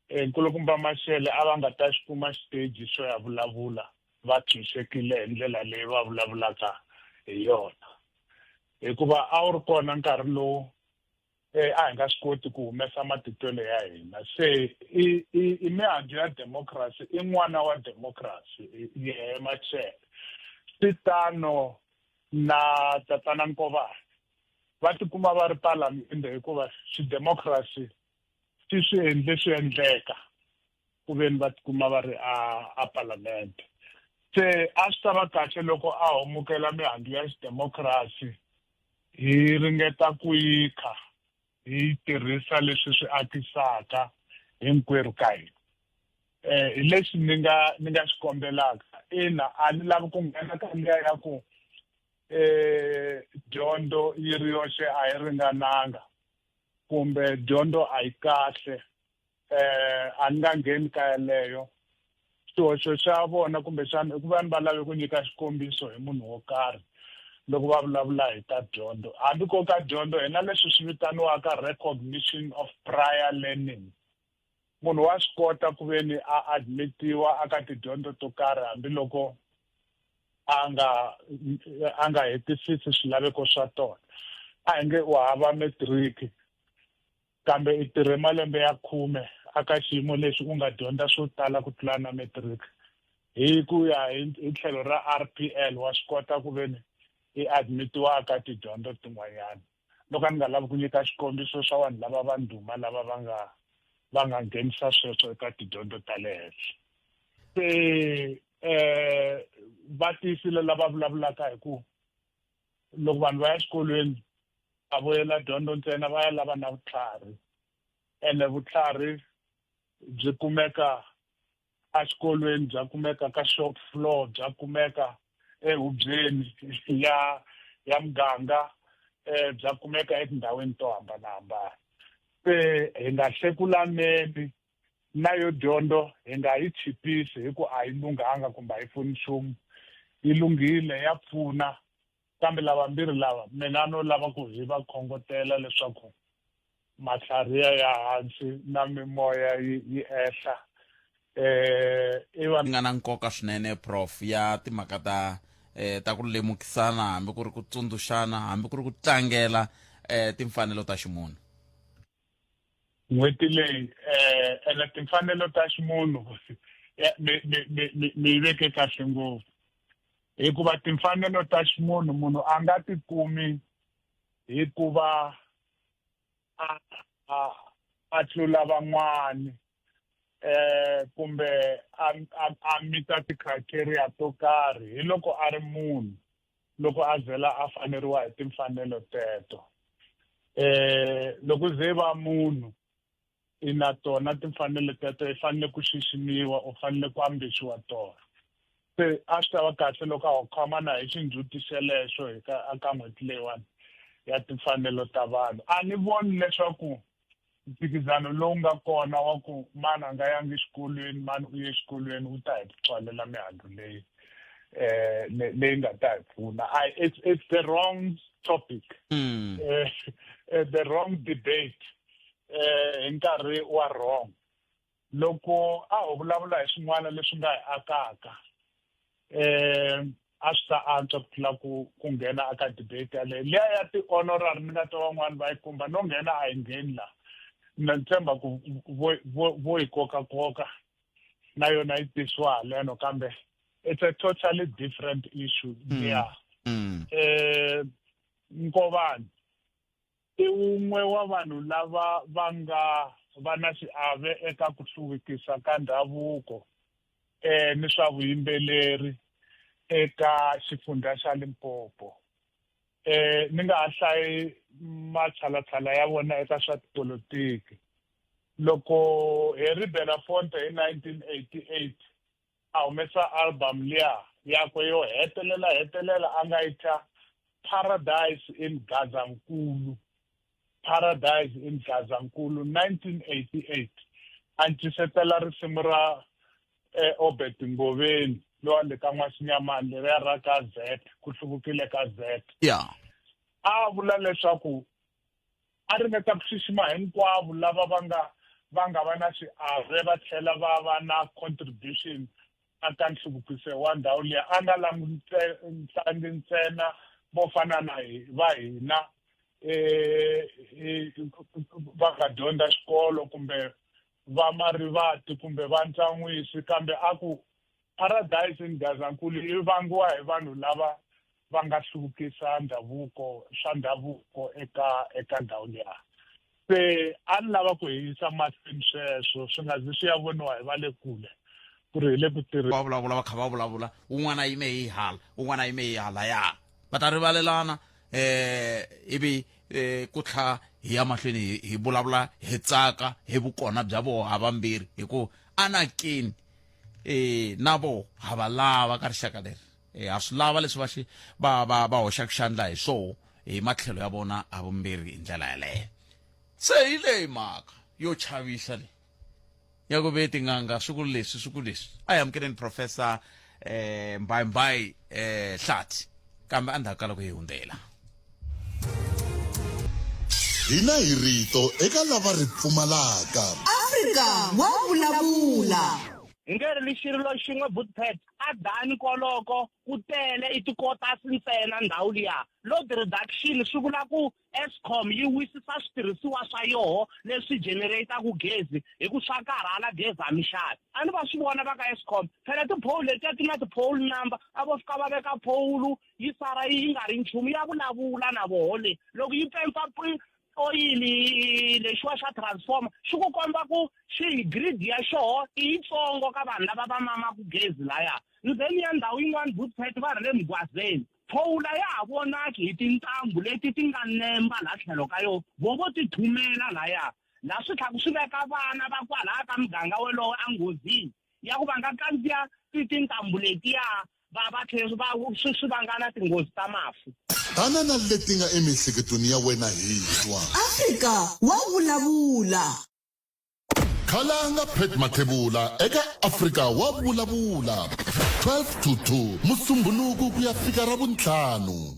e nkulukumba Mashele a va nga ta xi kuma xiteji xo ya vulavula va tshunxekile hi ndlela leyi va vulavulaka hi yona hikuva a wu ri kona nkarhi lowu eh, a hi nga swi koti ku humesa matitwelo ya hina se i i i mihandzu ya democracy i n'wana wa democracy yehe Machele swi tano na tatana Nkovani va tikuma va ri palamende hikuva xidemocracy xi swi endle swi endleka ku veni va tikuma va ri a a palamende se a swi ta va kahle loko a homukela mihandzu ya xidemocracy hi ringeta ku yi kha hi yi tirhisa leswi swi akisaka hinkwerhu ka hina eh hi lexi ni nga ni nga xi kombelaka ina a ni lavi ku nghena ka liya ya ku eh dyondzo yi ri yoxe a yi ringananga kumbe dyondzo a yi kahle eh a ni nga ngheni ka yeleyo xihoxo xa vona kumbexana i ku va ni va lave ku nyika xikombiso hi munhu wo karhi loko va vulavula hi ta dyondzo hambi ko ka dyondzo hi na leswi swi vitaniwaka recognition of prior learning munhu wa swi kota ku ve ni a admitiwa aka tidyondzo to karhi hambiloko a nga a nga hetisisi swilaveko swa tona a hi nge u hava matric kambe i tirhe malembe ya khume aka xiyimo lexi u nga dyondza swo tala ku tlula na matric hi ku ya hi tlhelo ra RPL wa swi kota ku ve ni i admitiwa aka tidyondzo tin'wanyana loko a ni nga lavi ku nyika xikombiso swa vanhu lava va ndhuma lava va nga va nga nghenisa sweswo eka tidyondzo ta le henhla se um va tiyisile lava vulavulaka hi ku loko vanhu va ya exikolweni a vo yela dyondzo ntsena va ya lava na vutlhari ene vutlhari byi kumeka exikolweni bya kumeka ka shop floor bya kumeka ehubyeni ya ya muganga eh bya kumeka etindhawini to hambanahambana se hi nga hlekulaneni na yo dyondzo hi nga yi chipisi hi ku a yi lunghanga kumbe a yi pfuni nchumu yi lunghile ya pfuna kambe lavambirhi lava mina no lava ku hi va khongotela leswaku matlhari ya ya hansi na mimoya yi yi ehla eh i va nga na nkoka swinene prof ya timhaka ta eh ta ku lemukisana hambi ku ri ku tsundzuxana hambi ku ri ku tlangela eh timfanelo ta ximunhu n'hweti leyi eh ene timfanelo ta ximunhu mi mi mi mi yi veke kahle ngopfu hikuva timfanelo ta ximunhu munhu a nga ti kumi hikuva a a a tlula van'wani eh kumbe a a mita ti-criteria to karhi hi loko a ri munhu loko a zela a faneriwa hi timfanelo teto eh loko ze va munhu i na tona timfanelo teto i fanele ku xiximiwa u fanele ku ambexiwa tona se a swi ta va kahle loko a ho khomana hi xindzhuti xelexo hi ka aka n'hweti leyiwani ya timfanelo ta vanhu a ni voni leswaku mphikizano lowu nga kona wa ku mani a nga yangi exikolweni mani u ye exikolweni wu ta hi tswalela mihandzu leyi eh leyi nga ta hi pfuna I it's it's the wrong topic mm. eh, eh, the wrong debate eh hi nkarhi wa wrong loko a ho vulavula hi swin'wana leswi nga hi akaka eh a swi ta antswa ku tlula ku ku nghena aka debate yaleyo liya ya ti-honorary ni nga twa van'wani va yi kumba no nghena a yi ngheni laha na ni tshemba ku vo vo vo yi kokakoka na yona yi tisiwa haleno kambe It's a totally different issue liya. Nkovani i wun'we wa vanhu lava va nga va na xiave eka ku hluvukisa ka ndhavuko ni swa vuyimbeleri eka xifundzha xa Limpopo. Ni nga ha hlayi matshalatshala ya vona eka swa tipolotiki. Loko Harry Belafonte hi 1988 a humesa album liya yakwe yo hetelela hetelela a nga yi thya Paradise in Gazankulu, Paradise in Gazankulu 1988, a ncisetela risimu ra eh, Obert Ngoveni lowa le ka N'waxinyamani leriya ra ka Z, ku hluvukile ka Z. A vula leswaku a ringeta ku xixima hinkwavo lava va nga va nga va na xiave va tlhela va va na contribution aka nhluvukiso wa ndhawu liya, a nga langutlangi ntsena vo fana na va hina va nga dyondza xikolo kumbe va marivati kumbe va ntsan'wisi, kambe a ku Paradise in Gazankulu yi vangiwa hi vanhu lava va nga hluvukisa ndhavuko swa ndhavuko eka eka ndhawu liya. Se a ni lava ku hi yisa mahlweni sweswo swi nga zi swi ya voniwa hi va le kule ku ri hi le ku tirheni. Va vulavula va kha va vulavula, un'wana a yime hi hala, un'wana a yime hi halaya. Va ta rivalelana eh ivi eh ku tlha hi ya mahlweni hi hi vulavula hi tsaka hi vukona bya voho havambirhi hi ku anakeni eh na voho ha va lava ka rixaka leri. Eh ha swi lava leswi va xi va va va hoxaka xandla hi swoho hi matlhelo ya vona havumbirhi hi ndlela yaleyo. Se hi leyi mhaka yo chavisa leyi ya ku ve tin'anga swi ku leswi swi ku leswi. A hi amukeleni Professor eh Mbaimbai eh Hlathi kambe endzhaku ka loko hi hundzela. Hina hi rito eka lava ri pfumalaka. Afrika wa vulavula. Hi nge ri xirilo xin'we Bootpad a dani koloko ku tele i tikotasi ntsena ndhawu liya. Load reduction swi vula ku Eskom yi wisisa switirhisiwa swa yoho leswi generate-aku gezi hi ku swa karhala gezi a mi xavi. A ni va swi vona va ka Eskom phela ti-pole letiya ti na ti-pole number a vo fika va veka pole yi sala yi nga ri nchumu ya vulavula na voho le loko yi pempa oyili lexiwa xa transformer xi ku komba ku xi grid ya xoho i yitsongo ka vanhu lava va mamaku gezi laya ndzeni ya ndhawu yin'wana bootpet va ri le mugwazeni phowula ya ha vonaki hi tintambu leti ti nga nemba laha tlhelo ka yo vo vo ti thumela laya laha swi tlhaku swi veka vana va kwalaya ka muganga wolowo enghozini ya ku va nga kandziya tintambu letiya va va tlhela va swi swi vanga na tinghozi ta mafu. Tana na leti nga emiehleketweni ya wena hi twa. Afrika wa vulavula. Khalanga Pat Mathebula eka Afrika wa vulavula 12 to 2 Musumbhunuku ku ya fika Ravuntlhanu.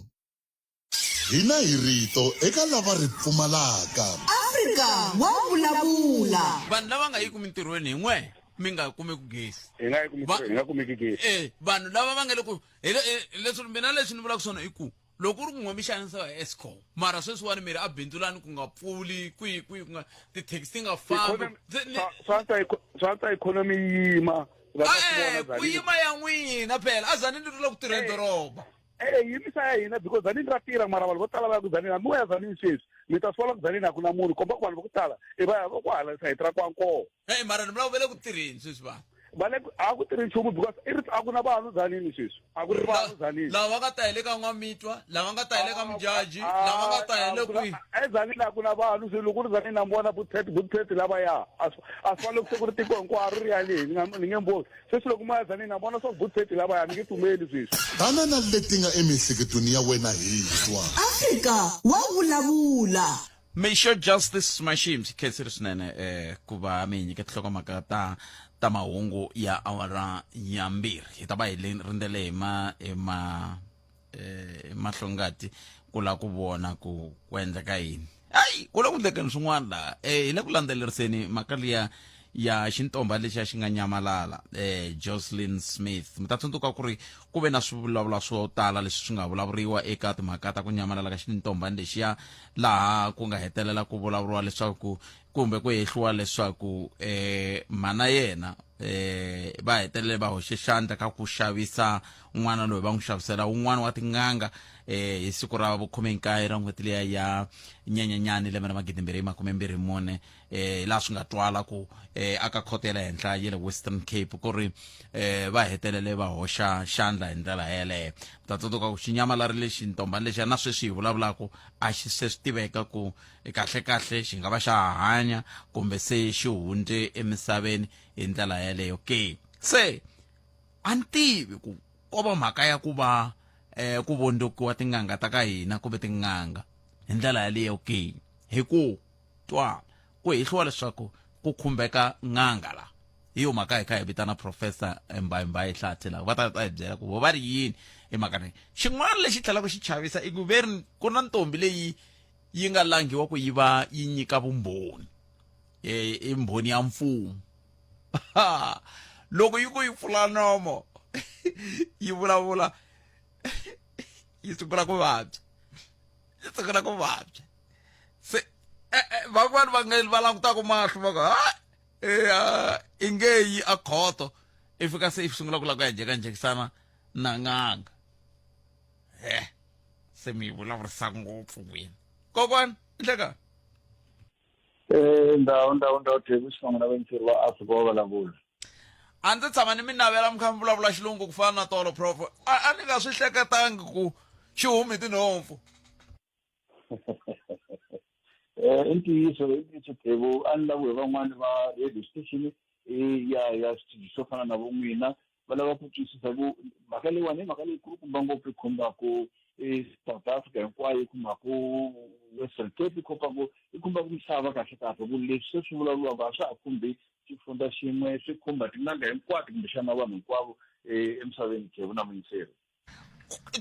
Hina hi rito eka lava ri pfumalaka. Afrika wa vulavula. Vanhu lava nga yiki mintirhweni hi n'we mi nga kumeki gezi. Hi nga yi ku mintirhweni, hi nga kumeki gezi. Eh, vanhu lava va nga le ku hi le- eh, leswi mina leswi ni vulaka swona i ku loko ku ri ku n'we mi xanisiwa hi Eskom mara sweswiwani mi ri a bindzulani ku nga pfuli kwihi kwihi ku nga tithekisi ti nga fambi. Economy- swa- swa antswa eco- swa antswa economy yi yima va ta swi vona Eh, ku Tzaneen. yima ya n'wina phela a Tzaneen ri le ku tirheni doroba. E yimisa ya hina because Tzaneen ra tirha mara vanhu vo tala va ya ku Tzaneen hambi wo ya Tzaneen sweswi mi ta swi vona ku Tzaneen a ku na munhu komba ku vanhu va ku tala i va ya va ku hala sayiti ra kwankoo. E mara ni vula va le ku tirheni sweswi vanhu. Va le ku a ku tirhi nchumu because i ri a ku na vanhu Tzaneen sweswi a ku ri vanhu Tzaneen. Lava va nga ta hi le ka N'wamitwa, lava nga ta hi le ka Mujaji, lava nga ta hi le kwihi. ETzaneen a ku na vanhu se loko ku ri Tzaneen na mi vona Bootpet Bootpet lavaya a swi a swi fani loko se ku ri tiko hinkwaro ri ya le ni nga ni nge mi voni. Sweswi loko mo ya Tzaneen na vona swa ku Bootpet lavaya ni nge pfumeli sweswi. Tana na leti nga emiehleketweni ya wena hi twa. Afrika wa vulavula. Mixo Justice Mashimsi khensile swinene eh ku va mi hi nyike tinhlokomhaka ta ta mahungu ya awara ya mbirhi hi ta va hi rindzele hi ma hi ma eh mahlongati ku la ku vona ku ku endleka yini ayi ku le ku endlekeni swin'wana laha eh hi le ku landzeleriseni mhaka liya ya xintomba lexiya xi nga nyamalala eh Jocelyn Smith mi ta tsundzuka ku ri ku ve na swivulavula swo tala leswi swi nga vulavuriwa eka timhaka ta ku nyamalala ka xintombani lexiya laha ku nga hetelela ku vulavuriwa leswaku kumbe ku hehliwa leswaku eh mhana yena eh va hetelele va hoxe xandla ka ku xavisa n'wana loyi va n'wi xavisela un'wana wa tin'anga eh hi siku ra vukhume-nkaye ra n'hweti liya ya nyenyenyani lembe ra magidimbirhi makumembirhi mune eh laha swi nga twala ku eh aka khoto ya le henhla ya le Western Cape ku ri eh va hetelele va hoxa xandla hi ndlela yeleyo ta tsundzuka ku xinyamalari lexi ntombani lexiya na sweswi hi vulavulaka a xi se swi tiveka ku kahle kahle xi nga va xa ha hanya kumbe se xi hundze emisaveni hi ndlela yeleyo ke se a ni tivi ku ko va mhaka ya ku va eh ku vondokiwa tin'anga ta ka hina kumbe tin'anga hi ndlela yaleyo ke hi ku twa ku hehliwa leswaku ku khumbeka n'anga la hi yo mhaka hi kha hi vitana professor mbayimbayi hlathe la va ta ta hi byela ku vo va ri yini hi mhaka leyi xin'wana lexi tlhelaka xi chavisa i ku ve ri ku na ntombi leyi yi nga langhiwa ku yi va yi nyika vumbhoni i mbhoni ya mfumo loko yi ku yi pfula nomo yi vulavula yi sungula ku vabya yi sungula ku vabya se eh, eh, van'wani va nga va langutaka mahlo va ku ha eh, i nge yi a khoto i fika se i sungula ku lava ku ya jhekanjhekisana na n'anga he se mi yi vulavurisa ngopfu n'wina kokwana nhleka Eh, ndhawu ndhawu ndhawu theku xivangelo na vayingiseri va Afrika wa vulavula a ndzi tshama ni mi navela mi kha mi vulavula xilungu ku fana na tolo prof a a ni nga swi hleketangi ku xi humi tinhompfu Eh, i ntiyiso i ntiyiso Thebu a ni lavi hi van'wani va radio station eh, ya ya switichi swo fana na von'wina va lava ku twisisa ku mhaka leyiwani i mhaka leyikulukumba ngopfu yi khumbaku eh, South Africa hinkwayo yi khumbaku Western Cape yi khumbaku yi khumbaku misava kahle kahle ku leswi se swi vulavuriwaka a swa ha khumbi xifundza xin'we swi khumba tin'anga hinkwato kumbexana vanhu hinkwavo eh, emisaveni Thebu na muyingiseri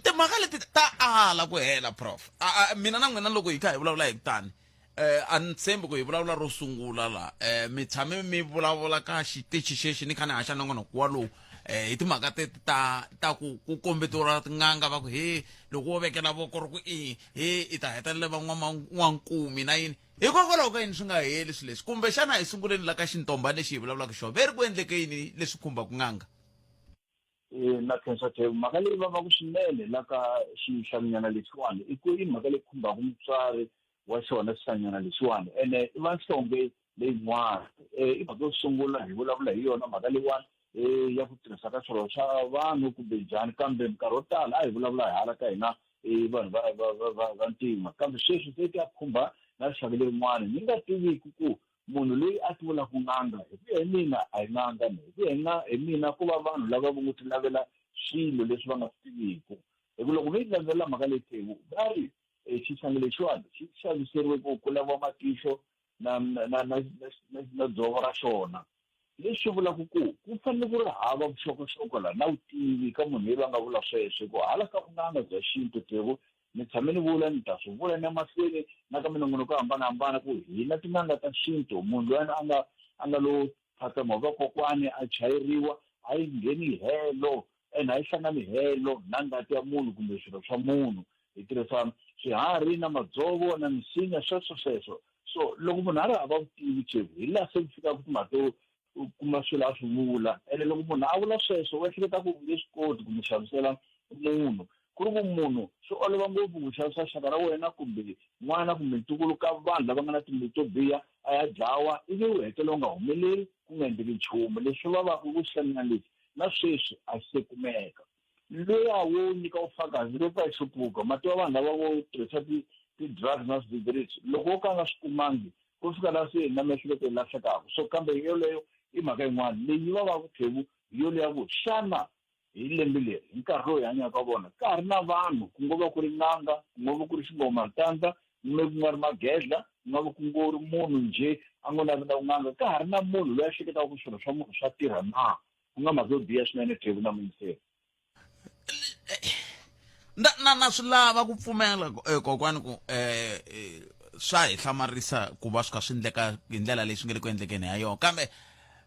timhaka leti ta ala ku hela prof a, a, mina na n'wina loko hi kha hi vulavula hi kutani eh a ni tshembi ku hi vulavula ro sungula la eh mi tshame mi vulavula ka xitichi xexi ni kha ni haxa nongonoko walowu eh hi timhaka teti ta ta ku ku kombetiwa tin'anga va ku he loko wo vekela voko ri ku i he i ta hetelela va n'wankumi na yini hikokwalaho ka yini swi nga heli swilo leswi kumbe xana hi sunguleni la ka xintomba lexi hi vulavulaka xona ve ri ku endleke yini leswi khumbaka n'anga Eh, na khensa Thembu mhaka leyi vavaka swinene la ka xihlanyana lexiwani i ku i mhaka leyi khumbaka mutswari wa xona xihlanyana lexiwani ene i va nhlonge leyin'wana um i mhaka yo sungula hi vulavula hi yona mhaka leyiwani um ya ku tirhisa ka swirho swa vanhu kumbe njhani kambe minkarhi yo tala a hi vulavula hi hala ka hina um vanhu va va va va va ntima kambe sweswi se ti ya khumba na rixaka lerin'wana ni nga tiviki ku Munhu loyi a tivulaka n'anga, hi ku ya hi mina a hi n'anga ni hi ku ya hi nga hi mina ko va vanhu lava vo ngo tilavela swilo leswi va nga swi tiviku. Hi ku loko mi yi landzelela mhaka leyi Thewu va ri e xihlangi lexiwani xi xaviseriwe ku ku laviwa matihlo na na na na na na dzovo ra xona. Leswi vulaka ku ku fanele ku ri hava vuxokoxoko la na vutivi ka munhu loyi va nga vula sweswo hikuva hala ka vun'anga bya xintu Thewu Ni tshame ni vula, ni ta swi vula ni ya mahlweni na ka minongonoko yo hambana-hambana ku hina tin'anga ta xintu, munhu luyani a nga a nga lo phatsamiwa hi vakokwani a chayeriwa, a yi ngheni helo and a yi hlangani helo na ngati ya munhu kumbe swirho swa munhu. Hi tirhisa swiharhi na madzovo na misinya sweswo sweswo. So loko munhu a ri hava vutivi Chevu, hi laha se ku fikaka timhaka to u kuma swilo a swi vula ene loko munhu a vula sweswo u ehleketa ku u nge swi koti ku mi xavisela munhu ku ri ku munhu swi olova ngopfu ku xavisa xaka ra wena kumbe n'wana kumbe ntukulu ka vanhu lava nga na timbilu to biha a ya dlawa ivi u hetelela u nga humeleli ku nga endleki nchumu leswi vavaka ku xanina lexi na sweswi a xi se kumeka luya wo nyika vufakazi loyi pfa yi hlupuka mati wa vanhu lava vo tirhisa ti-drugs na swidzidzirisi loko wo ka nga swi kumangi ku fika laha se na miehleketo yi lahlekaka so kambe yoleyo i mhaka yin'wana leyi va va vuthevu hi yoleya ku xana hi lembe leri hi nkarhi lowu hi hanyaka vona ka ha ri na vanhu ku ngo va ku ri n'anga ku ngo va ku ri xingoma tandza kumbe ku nga ri magedla ku nga va ku ngo ri munhu njhe a ngo navela vun'anga ka ha ri na munhu loyi a hleketaka ku swilo swa munhu swa tirha na ku nga mhaka yo biha swinene thevu na muyingiseri na na na swi lava ku pfumela eh, kokwani ku eh, eh swa hi hlamarisa ku va swi kha swi endleka hi ndlela leyi swi nga le ku endlekeni ha yona kambe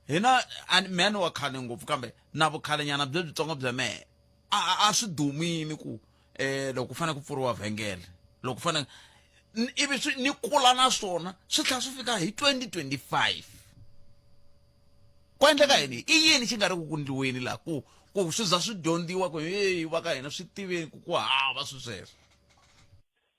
hina mehe ni wa khale ngopfu kambe na vukhalenyana byo byitsongo bya mehe a swi dumini ku eh loko ku fanele ku pfuriwa vhengele loko ku fanele Ivi swi ni kula na swona swi tlhela swi fika hi 2025. Ku endleka yini? I yini xi nga ri ku ku ndliweni laha ku ku swi za swi dyondziwa ku heyi va ka hina swi tiveni ku ku hava swi sweswo?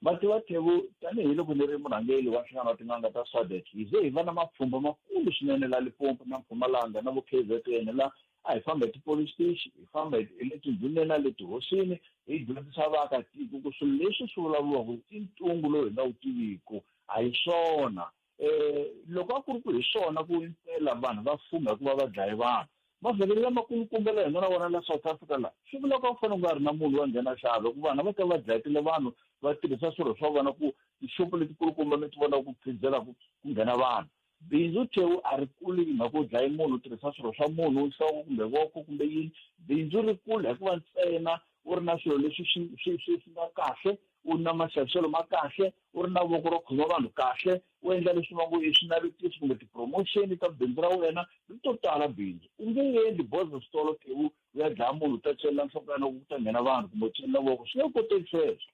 Mativa Thevu, tanihiloko ni ri murhangeri wa nhlangano wa tin'anga ta SADC, hi ze hi va na mapfhumba makulu swinene la Limpopo na Mpumalanga na vo KZN la a hi famba hi ti-police station, hi famba hi le tindhuneni na le tihosini hi dyondzisa vaakatiko ku swilo leswi swi vulavuriwaka i ntungu lowu hi nga wu tiviku, a hi swona. Loko a ku ri ku hi swona ku impela vanhu va fuma hikuva va dlaye vanhu, mavhengele lamakulukumba la hi nga na wona la South Africa la, swi vula ku a ku fanele ku nga ri na munhu loyi a nghena xava, hikuva vanhu a va ta va dlayetele vanhu va tirhisa swirho swa vona ku tixopo letikulukumba mi ti vona ku phindzelaka ku nghena vanhu. Bindzu Thewu a ri kuli hi mhaka u dlaye munhu u tirhisa swirho swa munhu, nhloko kumbe voko kumbe yini. Bindzu ri kula hikuva ntsena u ri na swilo leswi swi swi swi swi nga kahle, u ri na maxaviselo ma kahle, u ri na voko ro khoma vanhu kahle, u endla leswi va ngo i swinavetiso kumbe ti-promotion ta bindzu ra wena, ri to tala bindzu. U nge endli boza switolo Thewu u ya dlaya munhu u ta celela nhloko ya yena ku ta nghena vanhu kumbe u celela voko, swi nge koteki sweswo.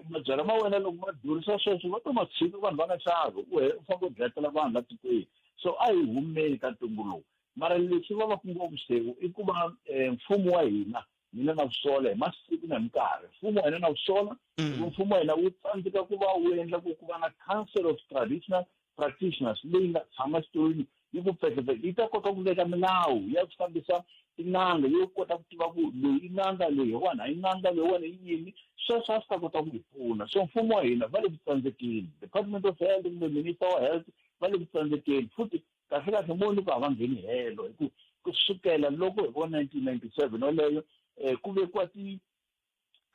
Mabyalwa ma wena loko ma durhisa sweswo va to ma tshika vanhu va nga xavi, u u famba u dlayetela vanhu la tikweni. So a hi humeni ka ntungu lowu. Mara lexi vavaka ngopfu Sewu i ku va mfumo wa hina mina na ku sola hi masiku na hi minkarhi, mfumo wa hina na ku sola hikuva mfumo wa hina wu tsandzeka ku va wu endla ku ku va na Council of Traditional Practitioners leyi nga tshama xitulwini yi ku pfetlepfetle yi ta kota ku veka milawu ya ku fambisa tin'anga, yo kota ku tiva ku loyi i n'anga, loyi hi wona i n'anga, loyi wona i yini. Sweswo a swi ta kota ku hi pfuna. So mfumo wa hina va le ku tsandzekeni, Department of Health kumbe Minister wa Health va le ku tsandzekeni futhi. Kahle kahle mo ni ku a va ngheni helo hi ku ku sukela loko hi vo 1997 yoleyo ku vekiwa ti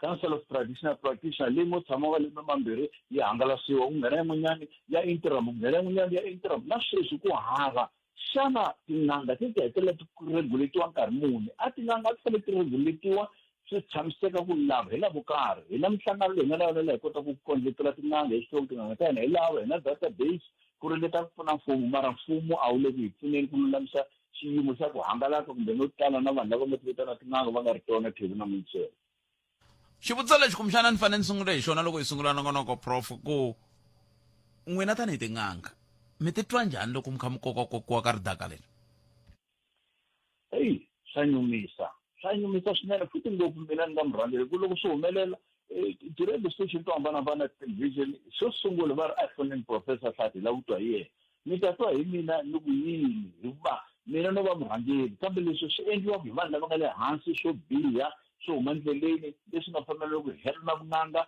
Council of Traditional Practitioner leyi mo tshama malembe mambirhi yi hangalasiwa, ku nghena yin'wanyani ya interim, ku nghena yin'wanyani ya interim, na sweswi ku hava. Xana tin'anga ti ti hetelela ti regulate-iwa nkarhi muni? A tin'anga a ti fanele ti regulate-iwa swi tshamiseka ku lava hi lavo karhi. Hi na minhlangano leyi hi nga na yona laha hi kotaka ku kondletela tin'anga hi swi tiva ku tin'anga ta hina hi lava, hi na database ku ringeta ku pfuna mfumo, mara mfumo a wu le ku hi pfuneni ku lulamisa xiyimo xa ku hangalaka kumbe no tala na vanhu lava nga ti vitana tin'anga va nga ri tona Thevu na Muyingiseri. Xivutiso lexi kumbexana ni fanele ni sungule hi xona loko hi sungula nongonoko prof ku n'wina tanihi tin'anga mi titwa njhani loko mi kha mi kokakokiwa ka ridaka leri? Eyi swa nyumisa, swa nyumisa swinene futhi ngopfu mina ni nga murhangeri ku loko swi humelela ti-radio station to hambanahambana television xo sungula va ri a hi foneni Professor Hlathi hi lava ku twa hi yena. Mi ta twa hi mina ni ku yini hikuva mina no va murhangeri kambe leswi swi endliwaka hi vanhu lava nga le hansi swo biha swo huma endleleni leswi nga faneleki ku hela na vun'anga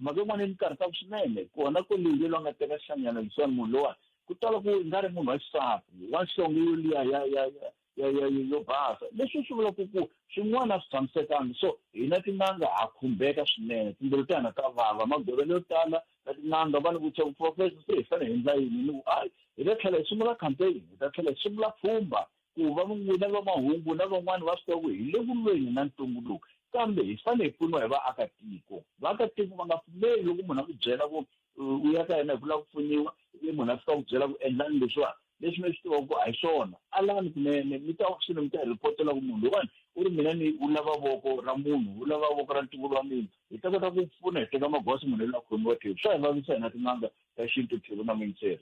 mhaka yin'wana yi ni karhataka swinene kona kwale loyi a nga teka xanyana lexiwani munhu lowani ku tala ku nga ri munhu wa xisati wa nhlonge yo liya ya ya ya ya ya yo basa leswi swi vulaka ku swin'wana a swi tshamisekanga so hina tin'anga ha khumbeka swinene timbilu ta hina ta vava magovelo yo tala na tin'anga va ni vutisa ku professor se hi fanele hi endla yini ni ku hayi hi ta tlhela hi sungula campaign hi ta tlhela hi sungula pfhumba ku va n'wina va mahungu na van'wani va swi tiva ku hi le ku lweni na ntungu lowu kambe hi fanele hi pfuniwa hi vaakatiko vaakatiko va nga pfumeli loko munhu a ku byela ku u ya ka yena hi ku lava ku pfuniwa ivi munhu a fika ku byela ku endlani leswiwani leswi mi swi tivaka ku a hi swona alani kunene mi ta swilo mi ta hi ripotela ku munhu lowani u ri mina ni u lava voko ra munhu u lava voko ra ntukulu wa mina hi ta kota ku pfuna hi teka magoza munhu loyi a khomiwa thevu swa hi vavisa hina tin'anga ta xintu thevu na muyingiseri.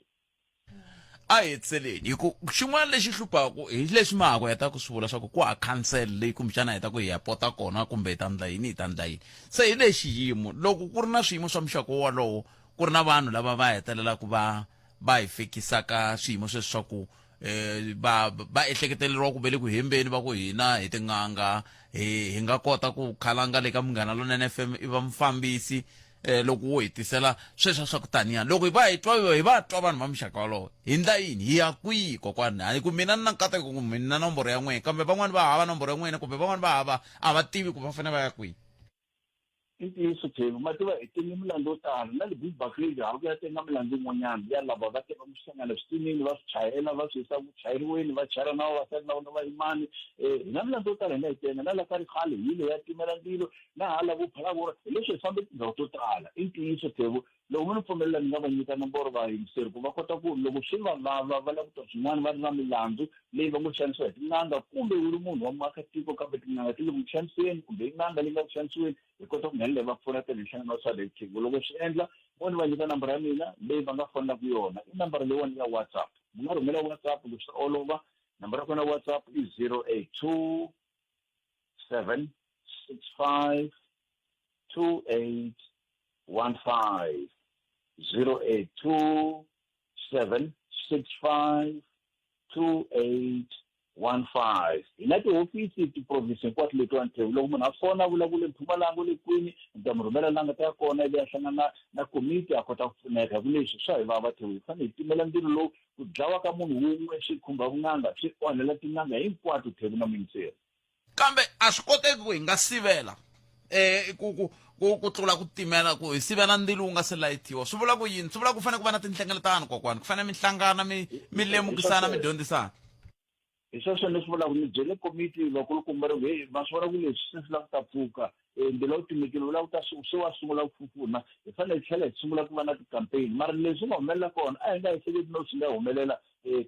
A hi hetiseleni hi ku xin'wana lexi hluphaku hi leswi ma ha ku heta ku swi vula swa ku ku ha khansele leyi kumbexana hi ta ku hi ya pota kona kumbe hi ta ndla yini hi ta ndla yini se hi lexi xiyimo loko ku ri na swiyimo swa muxaka wolowo ku ri na vanhu lava va hetelelaka va va hi fikisaka swiyimo sweswi swa ku va va ehleketeleriwa ku ve le ku hembeni va ku hina hi tin'anga hi hi nga kota ku khalanga le ka Munghana Lonene FM i va mufambisi loko wo hi tisela sweswo swa ku taniya loko hi va hi twa hi va twa vanhu va muxaka wolowo hi ndla yini hi ya kwihi kokwani hayi ku mina ni na nkateko ku mina nomboro ya n'wina kambe van'wani va hava nomboro ya n'wina kumbe van'wani va hava a va tivi ku va fanele va ya kwihi. I ntiyiso Thembi, ma tiva hi tenge milandzu yo tala na le Bushbuckridge ha ku ya tenga milandzu yin'wanyana ya lava va teka mihlangano switinini va swi chayela va swi yisa ku chayeriweni va chayela na vavasati na vona vayimani hi na milandzu yo tala hi nga yi tenga na la ka rikhale hi le ya timela ndzilo na hala vo Phalaborwa hi leswi hi fambe tindhawu to tala i ntiyiso Thembi. Loko mo ni pfumelela ni nga va nyika nomboro vayingiseri ku va kota ku loko swi va vava va lava ku twa swin'wana va ri na milandzu leyi va ngo xanisiwa hi tin'anga kumbe u ri munhu wa muakatiko kambe tin'anga ti le ku xaniseni kumbe i n'anga leyi nga ku xanisiweni hi kota ku nghenelela hi va pfuna tanihi nhlangano wa SADC Thingo. Loko swi endla mo ni va nyika nambara ya mina leyi va nga fonelaka yona i nambara leyiwani ya WhatsApp. Mi nga rhumela WhatsApp loko swi olova nambara ya kona ya WhatsApp i 082 765 28 15 082 765 2815 hi na tihofisi tiprovinsi hinkwato letiwani tsevu loko munhu a fona a vula ku le Mpumalanga u le kwini ni ta mi rhumela la nga ta ya kona ivi a hlangana na komiti a kota ku pfuneka hi ku leswi swa hi vava tsevu hi fanele hi timela ndzilo lowu ku dlawa ka munhu wun'we swi khumba vun'anga swi onhela tin'anga hinkwato thevu na muyingiseri kambe a swi koteki ku hi nga sivela eh ku ku ku ku tlula ku timela ku hi sivela ndzilo wu nga se layitiwa swi vula ku yini swi vula ku fanele ku va na tinhlengeletano kokwani ku fanele mi hlangana mi mi lemukisana mi dyondzisana hi sweswo ni swi vulaka ni byele komiti vakulukumba ri heyi ma swi vona ku leswi se swi lava ku ta pfuka ndzilo wu timekile wu lava ku ta se wa sungula ku fufunha hi fanele hi tlhela hi sungula ku va na ti-campaign mara leswi nga humelela kona a hi nga ehleketi no swi nga humelela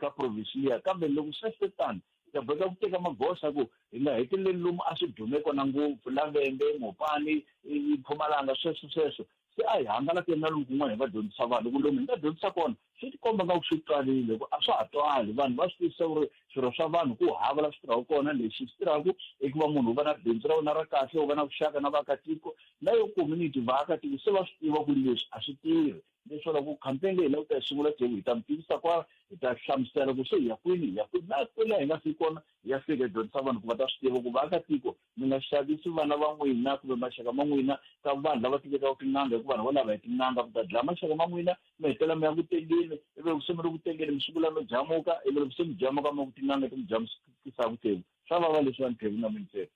ka province liya kambe loko se swi tani hi ta boheka ku teka magoza ku hi nga heteleli lomu a swi dume kona ngopfu la Vhembe, Mopani, Mpumalanga sweswo sweswo se a hi hangalakeni na lomu kun'wana hi va dyondzisa vanhu ku lomu hi nga dyondzisa kona swi tikomba nga ku swi twarile ku a swa ha twali vanhu va swi twisisa ku ri swirho swa vanhu ku hava la swi tirhaka kona lexi swi tirhaka i ku va munhu u va na bindzu ra wena ra kahle u va na vuxaka na vaakatiko na yo community vaakatiko se va swi tiva ku leswi a swi tirhi Leswi loko campaign leyi hi lava ku ta yi sungula Jabu hi ta mi tivisa kwala hi ta hlamusela ku se hi ya kwini hi ya kwini na kwini hi nga fiki kona hi ya fika hi dyondzisa vanhu ku va ta swi tiva ku vaakatiko mi nga xavisi vana va n'wina kumbe maxaka ma n'wina ka vanhu lava tivekaka tin'anga hikuva vanhu valava hi tin'anga ku ta dlaya maxaka ma n'wina mi hetelela mi ya ku tengeni ivi loko se mi ri ku tengeni mi sungula mi jamuka ivi loko se mi jamuka mi ku tin'anga ti mi jamukisaka teng swa vava leswiwani Jabu na mintsena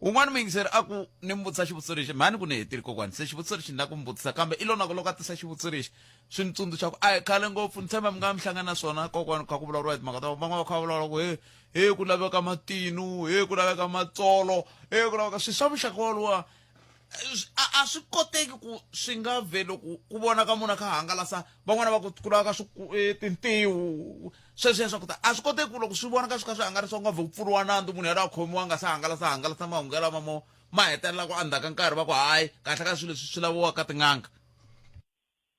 Un'wana muyingiseri a ku, Ni mi vutisa xivutiso lexi, mhani ku ni hetile kokwani, se xivutiso lexi ni lava ku mi vutisa. Kambe i lo na ku loko a tisa xivutiso lexi, swi ni tsundzuxa ku a hi khale ngopfu, ni tshemba mi nga mi hlangana na swona kokwani ku kha ku vulavuriwa hi timhaka ta van'wana va kha va vulavula ku he he ku laveka matinu, he ku laveka matsolo, he ku laveka swilo swa muxaka woluwa. A a swi koteki ku swi nga vheli ku ku vonaka munhu a kha a hangalasa van'wana va ku ku laveka swi tintiho sweswiya swa ku ta a swi koteki ku loko swi vonaka swi kha swi hangalasiwa ku nga vhe ku pfuriwa nandzu munhu yaloye a khomiwa a nga se hangalasa hangalasa mahungu yalama mo ma hetelela ku endzhaku ka nkarhi va ku hayi kahle ka swilo leswi swi laviwaka ka tin'anga.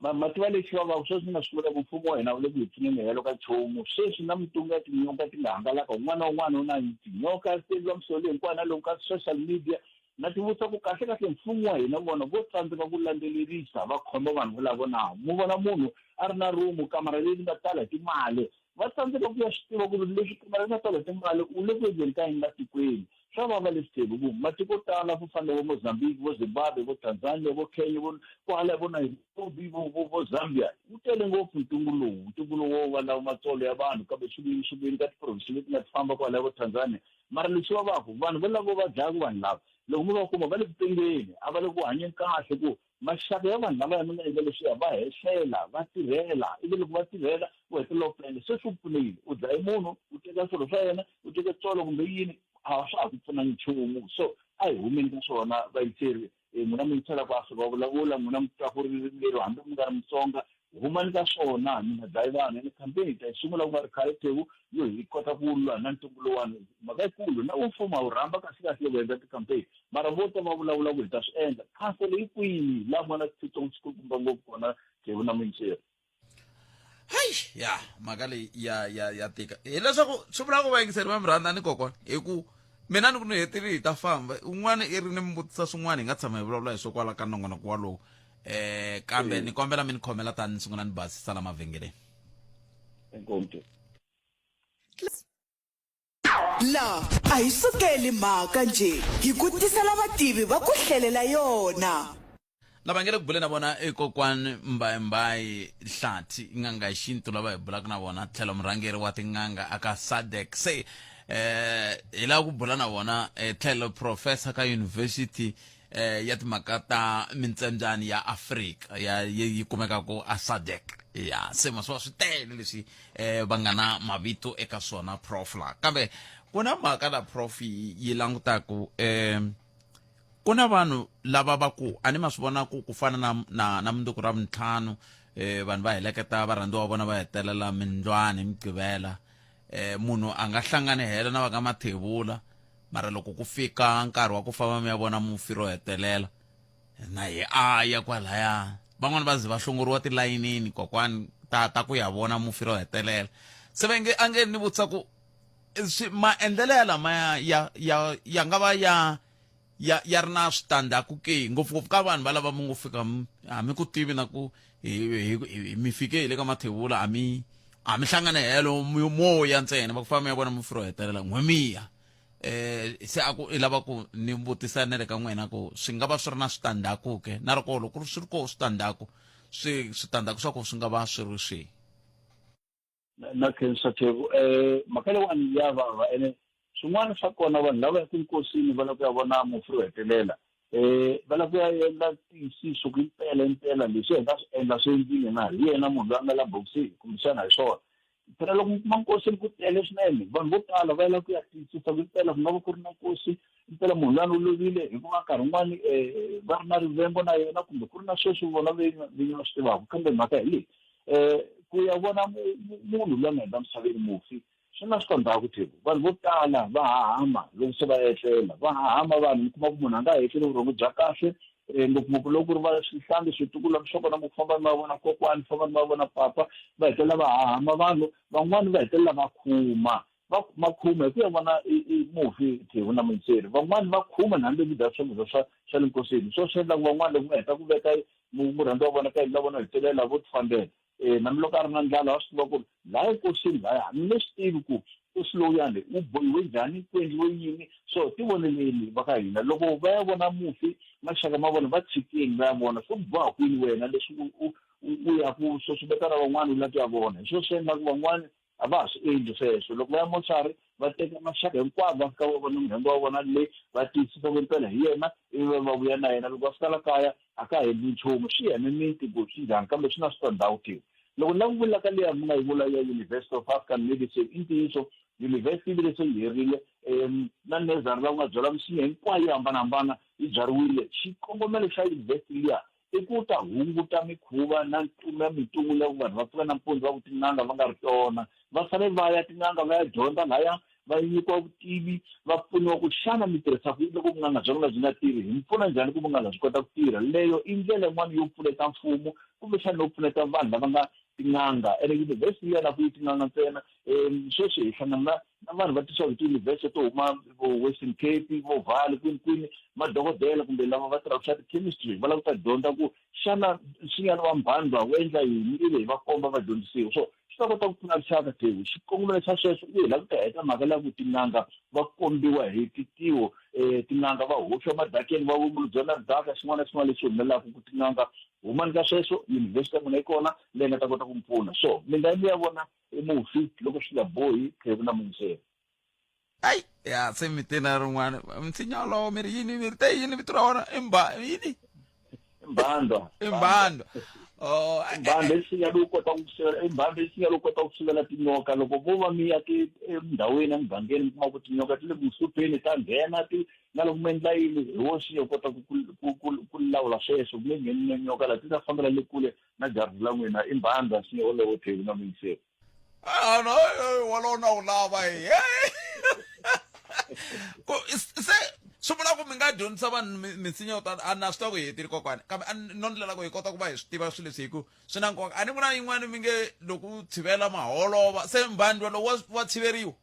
Ma ma tiva lexi vavaka sweswi ni nga swi vula ku mfumo wa hina wu le ku hi pfuneni helo ka nchumu sweswi na mintungu ya tinyoka ti nga hangalaka un'wana na un'wana u na tinyoka ti endliwa misolo hinkwayo na lomu ka social media na tivutisa ku kahle kahle mfumo wa hina vona vo tsandzeka ku landzelerisa va khoma vanhu volavo na mu vona munhu a ri na rumu kamara leyi nga tala hi timali va tsandzeka ku ya swi tiva ku ri leswi kamara yi nga tala hi timali u le ku endleni ka yini la tikweni swa vava leswi tlhelo ku matiko tala ku fana vo Mozambique vo Zimbabwe vo Tanzania vo Kenya vo kwala vo Nairobi vo vo vo Zambia wu tele ngopfu ntungu lowu ntungu lowu wo va lava matsolo ya vanhu kambe swi vuyini swi vuyini ka tiprovinsi leti nga ti famba kwala vo Tanzania mara leswi vavaka vanhu volavo va dlayaka vanhu lava loko mi va kuma va le ku pengeni a va le ku hanyeni kahle ku maxaka ya vanhu lavaya mi nga endla leswiya va hehlela va tirhela ivi loko va tirhela u hetelela u penda se swi ku pfune yini u dlaye munhu u teka swilo swa yena u teke tsolo kumbe yini a swa ha ku pfuna nchumu so a hi humeni ka swona vayiseri n'wina mi yingisela ku Afrika wa vulavula n'wina mi twa ku ririmi leri hambi mi nga ri Mutsonga humani ka swona mi nga dlayi vanhu ene campaign hi ta yi sungula ku nga ri khale thewu yo hi kota ku lwa na ntungu lowani mhaka yikulu na wu mfumo a wu rhamba kahle kahle loko endla ti-campaign mara vo ta va vulavula ku hi ta swi endla khansele yi kwihi laha ku nga na xiphiqo xikulukumba ngopfu kona thewu na muyingiseri hayi ya mhaka leyi ya ya ya tika hileswaku swi vula ku vayingiseri va mi rhandza ni kokwana hi ku mina ni ku ni hetile hi ta famba un'wana i ri ni mi vutisa swin'wana hi nga tshama hi vulavula hi swo kwala ka nongonoko walowu eh kambe ni kombela mi ni khomela tani ni sungula ni basisa la mavhengeleni inkomu La a hi sukeli mhaka njhe, hi ku tisela vativi va ku hlelela yona. Lava nge le ku buleni na vona i kokwani Mbayimbayi Hlathi n'anga ya xintu lava hi bulaka na vona tlhelo murhangeri wa tin'anga aka SADC se eh hi lava ku bula na vona eh, tlhelo professor ka university eh ya timhaka ta mintsembyani ya Afrika ya yi kumekaka a SADC ya se masiwa swi tele leswi eh va nga na mavito eka swona prof la kambe ku na mhaka la prof yi langutaku eh Ku na vanhu lava va ku a ni ma swi vona ku ku fana na na na mundzuku ra vuntlhanu eh vanhu va heleketa varhandziwa va vona va hetelela mindlwani hi mugqivela eh munhu a nga hlangani helo na va ka mathebula mara loko ku fika nkarhi wa ku famba mi ya vona mufi ro hetelela na hi a ya kwalaya van'wani va ze va hlongoriwa tilayinini kokwani ta ta ku ya vona mufi ro hetelela se va nge a nge ni vutisa ku swi maendlelo ya lama ya ya ya ya nga va ya ya ya ri na switandzhaku ke ngopfungopfu ka vanhu va lava mi ngo fika a mi ku tivi na ku hi hi mi fike hi le ka mathevula a mi a mi hlangane helo mo ya ntsena va ku famba mi ya vona mufi ro hetelela n'we miya eh se a ku i lava ku ni vutisa na le ka n'wina ku swi nga va swi ri na switandzhaku ke na loko loko swi ri koho switandzhaku swi switandzhaku swa ko swi nga va swi ri swihi na khensa Theko eh mhaka leyiwani ya vava ene swin'wana swa kona vanhu lava yaka enkosini va lava ku ya vona mufi ro hetelela eh va lava ku ya endla tiyisiso ku impela impela leswi hi nga swi endla swi endlile na hi yena munhu loyi a nga la bokisini kumbexana hi swona phela loko mi kuma nkosini ku tele swinene vanhu vo tala va yela ku ya tiyisisa ku impela ku nga va ku ri na nkosi impela munhu luyani u lovile hikuva nkarhi wun'wani um va ri na rivengo na yena kumbe ku ri na sweswo vona vinyi va swi tivaka kambe mhaka hi leyi um ku ya vona munhu loyi a nga hundza misaveni mufi swi na switandzhaku Theko vanhu vo tala va hahama loko se va etlela va hahama vanhu mi kuma ku munhu a nga ha etleli vurhongo bya kahle um ngopfungopfu loko ku ri va swihlangi switukulwana swa kona ku famba mi va vona kokwani famba mi va vona papa va hetelela va hahama vanhu van'wani va hetelela va khuma va va khuma hi ku ya vona mufi Theko na Munyiseri van'wani va khuma na hambi ku dya swakudya swa swa le nkosini swo swi endla ku van'wani loko va heta ku veka murhandziwa wa vona ka yindlu ya vona hetelela vo tifambela um na loko a ri na ndlala wa swi tiva ku ri laya enkosini laya ni nge swi tivi ku nkosi lowuyani wu bohiwe njhani ku endliwe yini so tivoneleni va ka hina loko va ya vona mufi maxaka ma vona va tshikeni va ya vona swi ku boha kwini wena leswi u u ya ku susumeta na van'wana u lava ku ya vona hi swona swi endlaka van'wana a va ha swi endli sweswo loko va ya mochari va teka maxaka hinkwavo va fika va vona murhandziwa wa vona le va tiyisisa ku impela hi yena ivi va vuya na yena loko va fika la kaya a ka ha endli nchumu swi ya mimiti ku swi njhani kambe swi na switandzhaku ke loko ni la ku vula ka liya mi nga yi vula ya University of African Medicine i ntiyiso university yi vile se yi herile um na nursery la ku nga byala misinya hinkwayo yo hambanahambana yi byariwile xikongomelo xa university liya i ku ta hunguta mikhuva na na mintungu ya ku vanhu va pfuka nampundzu va ku tin'anga va nga ri tona va fanele va ya tin'anga va ya dyondza laya va nyikiwa vutivi va pfuniwa ku xana mi tirhisa ku yini loko vun'anga bya n'wina byi nga tirhi hi mi pfuna njhani ku vun'anga byi kota ku tirha leyo i ndlela yin'wana yo pfuneta mfumo kumbexana yo pfuneta vanhu lava nga tin'anga ene yunivhesiti yi ya na ku yi tin'anga ntsena um sweswi hi hlangana na na vanhu va tisiwa hi tiyunivhesiti to huma vo Western Cape vo Vaal kwini kwini madokodela kumbe lava va tirhaka swa ti-chemistry va lava ku ta dyondza ku xana nsinya lowa mbhandwa wu endla yini ivi hi va komba va dyondzisiwa so swi ta kota ku pfuna rixaka tewu xikongomelo xa sweswo i hi lava ku ta heta mhaka leya ku tin'anga va kombiwa hi titiwo um tin'anga va hoxiwa madakeni va vumbulu na ridaka xin'wana na xin'wana lexi humelelaka ku tin'anga humani ka sweswo yunivhesiti ya n'wina yi kona leyi nga ta kota ku mi pfuna so mi nga yi mi ya vona i mufi loko swi nga bohi khevu na muyingiseri ayi ya se mi te na rin'wana nsinya wolowo mi ri yini mi ri te yini vito ra wona i mba yini mbandwa i mbandwa oh mbandwa i nsinya lowu kotaka ku sivela i mbandwa i nsinya lowu kotaka ku sivela tinyoka loko vo va mi ya endhawini emugangeni mi kuma ku tinyoka ti le ku hlupheni ta nghena ti na loko mi endla yini hi wo nsinya u kota ku lawula sweswo ku nge ngheni nyoka laha ti ta fambela le kule na jariti la n'wina i mbhandza nsinya wolowo thewu na muyingiseri ah, no wolowo na wu lava ku se swi vula ku mi nga dyondzisa vanhu minsinya yo tala a na swi tiva ku hi hetile kokwani kambe a no ndlela ku hi kota ku va hi swi tiva swilo leswi hi ku swi na nkoka a ni ku na yin'wana mi nge loko u tshivela maholova se mbhandwa lowu wa tshiveriwa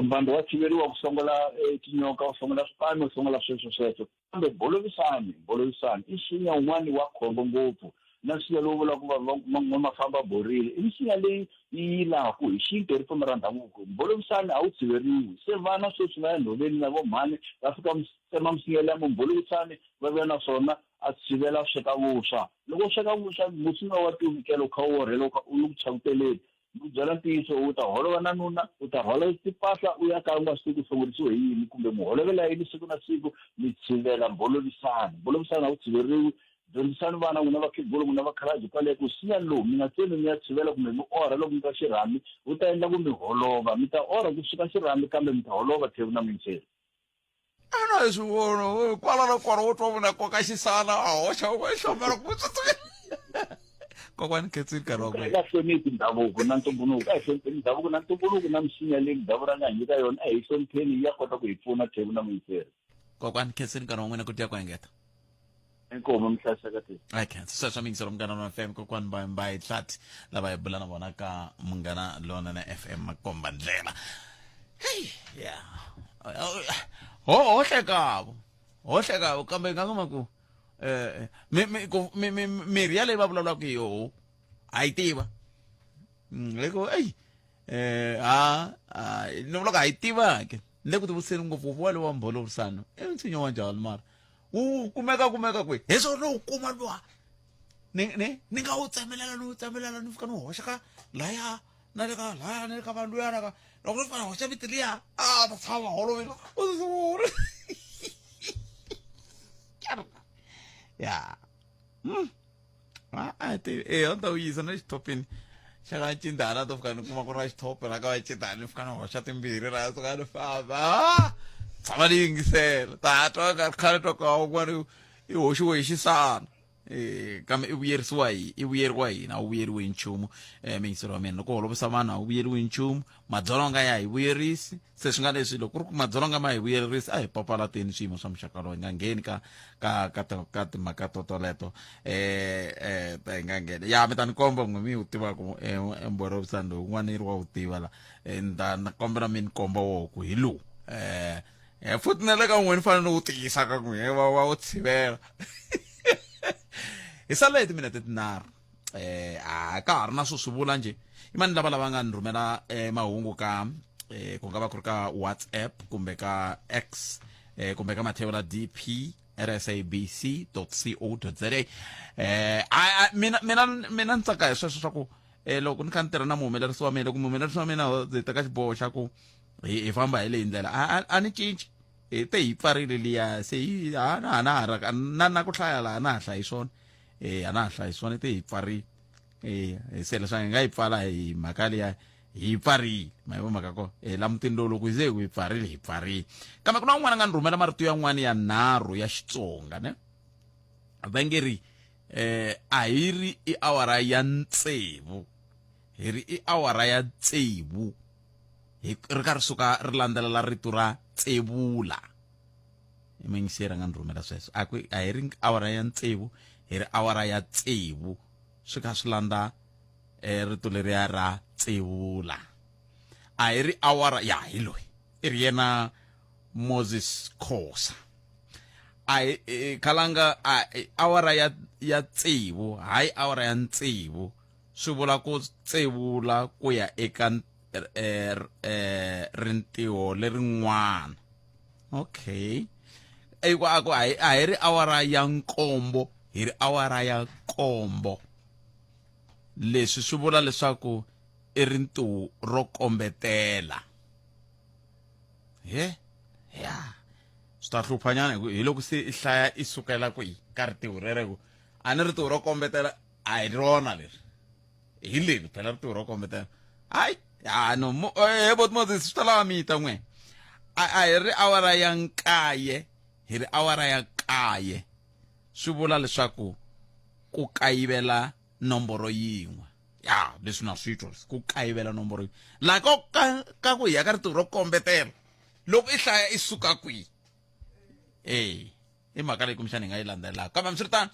mbhandwa wa tshiveriwa ku songola eh, tinyoka u songola swipano u songola sweswo sweswo Kambe bolovisani, bolovisani i nsinya wun'wana wa khombo ngopfu, na nsinya lowu vulaka ku va n'wamafamba borile. I misinya leyi yi yilaku hi xintu hi ripfumelo ra ndhavuko. Mbolovisani a wu tshiveriwi. Se vana sweswi va ya nhoveni na vo mhani va fika tsema misinya liya mumbolovisani va vuya na swona a tshivela sweka vuswa. Loko u sweka vuswa musinya wa tivikela u kha u orhela u kha u le ku chavuteleni. Ni ku byela ntiyiso, u ta holova na nuna, u ta rhwala timpahla u ya kaya u nga swi tivi ku hlongorisiwe hi yini, kumbe mi holovela yini siku na siku, mi tshivela mbolovisano. Mbolovisano a wu tshiveriwi. Dyondzisani vana n'wina vakhegula, n'wina vakhalabye kwale ku nsinya lowu mi nga tsemi mi ya tshivela kumbe mi orha loko mi twa xirhami, wu ta endla ku mi holova. Mi ta orha ku suka xirhami kambe mi ta holova, Thevu na Muyingiseri. A na hi swi vona kwala na kwala wo twa vona koka xisana a hoxa u hlomela ku kokwani khetsini nkarhi wa ku nga hloniphi ndhavuko na ntumbuluko a hi hlonipheni ndhavuko na ntumbuluko na misinya leyi ndhavuko ra nga hi nyika yona a hi hlonipheni ya kota ku hi pfuna thevu na muyiseri kokwani khetsini nkarhi wa n'wina ku dya ku engeta inkomo mhlaseka ti i can't sweswo miyingiselo munghana lona fm kokwani mbayi hlathi lava hi bula na vona ka munghana lona na fm makomba ndlela hey yeah ho ho hlekavo ho hlekavo kambe hi nga kuma ku eh mi mi ku mi mi mirhi yaleyi va vulavulaka hi yoho a yi tiva mm, ku eyi eh ha ni vulaka a yi tiva ke ni le ku tivutiseni ngopfu walowo wa mbholovisano i nsinya wa njhani mara wu kumeka kumeka kwihi hi swona lowu kuma luwa ni ni ni nga wu tsemelela ni wu tsemelela ni fika ni wu hoxa ka laya na le ka laya na le ka vanhu luyana ka loko ni fika ni hoxa miti liya a ta tshama holovile ya hmm. A ti e a ni ta wu yisa na xithopini xa ka cindana to fika ni kuma ku ri na xithopo la ka va cindana ni fika ni hoxa timbirhi ra suka ni famba ah! tshama ni yingisela ta twa ka khale twa ka un'wana i hoxiwe hi xisana eh kambe i vuyerisiwa hi i vuyeriwa hina a wu vuyeriwi hi nchumu um miyingiselo wa mina loko holovisa vanhu a wu vuyeriwi hi nchumu madzolonga ya hi vuyerisi se swi nga leswi loko ku ri ku madzolonga ma hi vuyerisi a hi papalateni swiyimo swa muxaka lowu hi nga ngheni ka ka ka ka timhaka to toleto eh eh ta hi nga ngheni ya mi ta ni komba n'we mi wu tivaka eh, mbhorovisani lowu un'wana yi ri wa wu tiva la eh, ni ta ni kombela mi ni komba woho ku hi lowu eh eh futhi na le ka n'we ni fanele ni wu tiyisa ka n'we wa wa wu tshivela hi sala hi timinete tinharhu eh a ka ha ri na swo swi vula njhe i mani lava lava nga ni rhumela eh, mahungu ka eh, ku nga va ku ri ka whatsapp kumbe ka x eh, kumbe ka mathevula dp rsabc co za eh, a, a, mina mina mina ni tsaka hi sweswo swa ku eh, loko ni kha ni tirha na muhumelerisi wa mina loko muhumelerisi wa mina ndzi teka xiboho xa ku hi hi famba hi leyi ndlela a, a, a ni cinci hi te hi pfarile liya se hi a na ha na ha ra na na ku hlaya laha na ha hlayi swona eh a na ha hlayi swona te hi pfarile eh se leswi hi nga yi pfala hi mhaka liya hi yi pfarile ma yi vo mhaka kona eh la mutini lowu loko se hi pfarile hi pfarile kambe ku na un'wana a nga ni rhumela marito yan'wana ya nharhu ya Xitsonga ne va nge ri eh a hi ri i awara ya ntsevu hi ri i awara ya tsevu hi ri ka ri suka ri landzelela rito ra tsevula i muyingiseri a nga ni rhumela sweswo a ku a hi ri awara ya tsevu hi ri awara ya tsevu swi kha swi landza eh, rito leriya ra tsevula a hi ri awara ya hi loyi i ri yena Moses Khosa a hi eh, khalanga a eh, awara ya ya tsevu hayi awara ya tsevu swi vula ku tsevula ku ya eka eh, eh, rintiho lerin'wana okay eku a ku a hi ri awara ya nkombo hi ri awara ya nkombo leswi swi vula leswaku i rintiho ro kombetela he ya swi ta hluphanyana hi loko se i hlaya i sukela kwihi ka ritiho rereko a ni ritiho ro kombetela a hi rona leri hi leri phela ritiho ro kombetela hayi ha no mo eh bot Moses swi ta lava mi ta n'we a a hi ri awara ya nkaye hi ri awara ya kaye swi vula leswaku ku kayivela nomboro yin'we ya leswi na swi twa ku kayivela nomboro yin'we laha ka ka ka ku ya ka ritiho ro kombetela loko i hlaya i suka kwihi eh i mhaka leyi kumbexana hi nga yi landzelelaka kambe hambiswiritano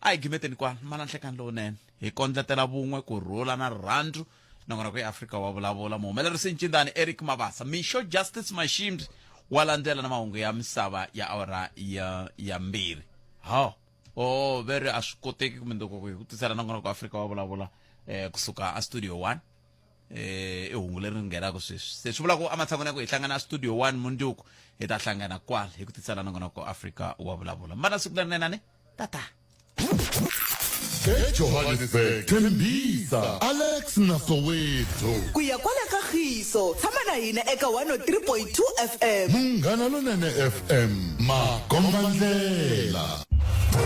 a hi gimeteni kwala mana nhlekani lowunene hi kondletela vun'we ku rhula na rirhandzu nongonoko ya afrika wa vulavula muhumelerisi ncindani eric mabasa mixo justice mashimbi wa landzela na mahungu ya misava ya awara ya ya mbirhi ho o ve ri a swi koteki kumbe ndoko hi ku tisela nongonoko afrika wa vulavula eh kusuka a studio 1 eh i hungu leri nghenaka sweswi se swi vula ku ematshan'wini ya ku hi hlangana studio 1 munduku hi ta hlangana kwala hi ku tisela nongonoko afrika wa vulavula mbana siku lerinene ne tata ejohannesburg tembisa alex na soweto ku ya kwala ka khiso tshama na hina eka 103.2 fm munghana lonene fm makombandlela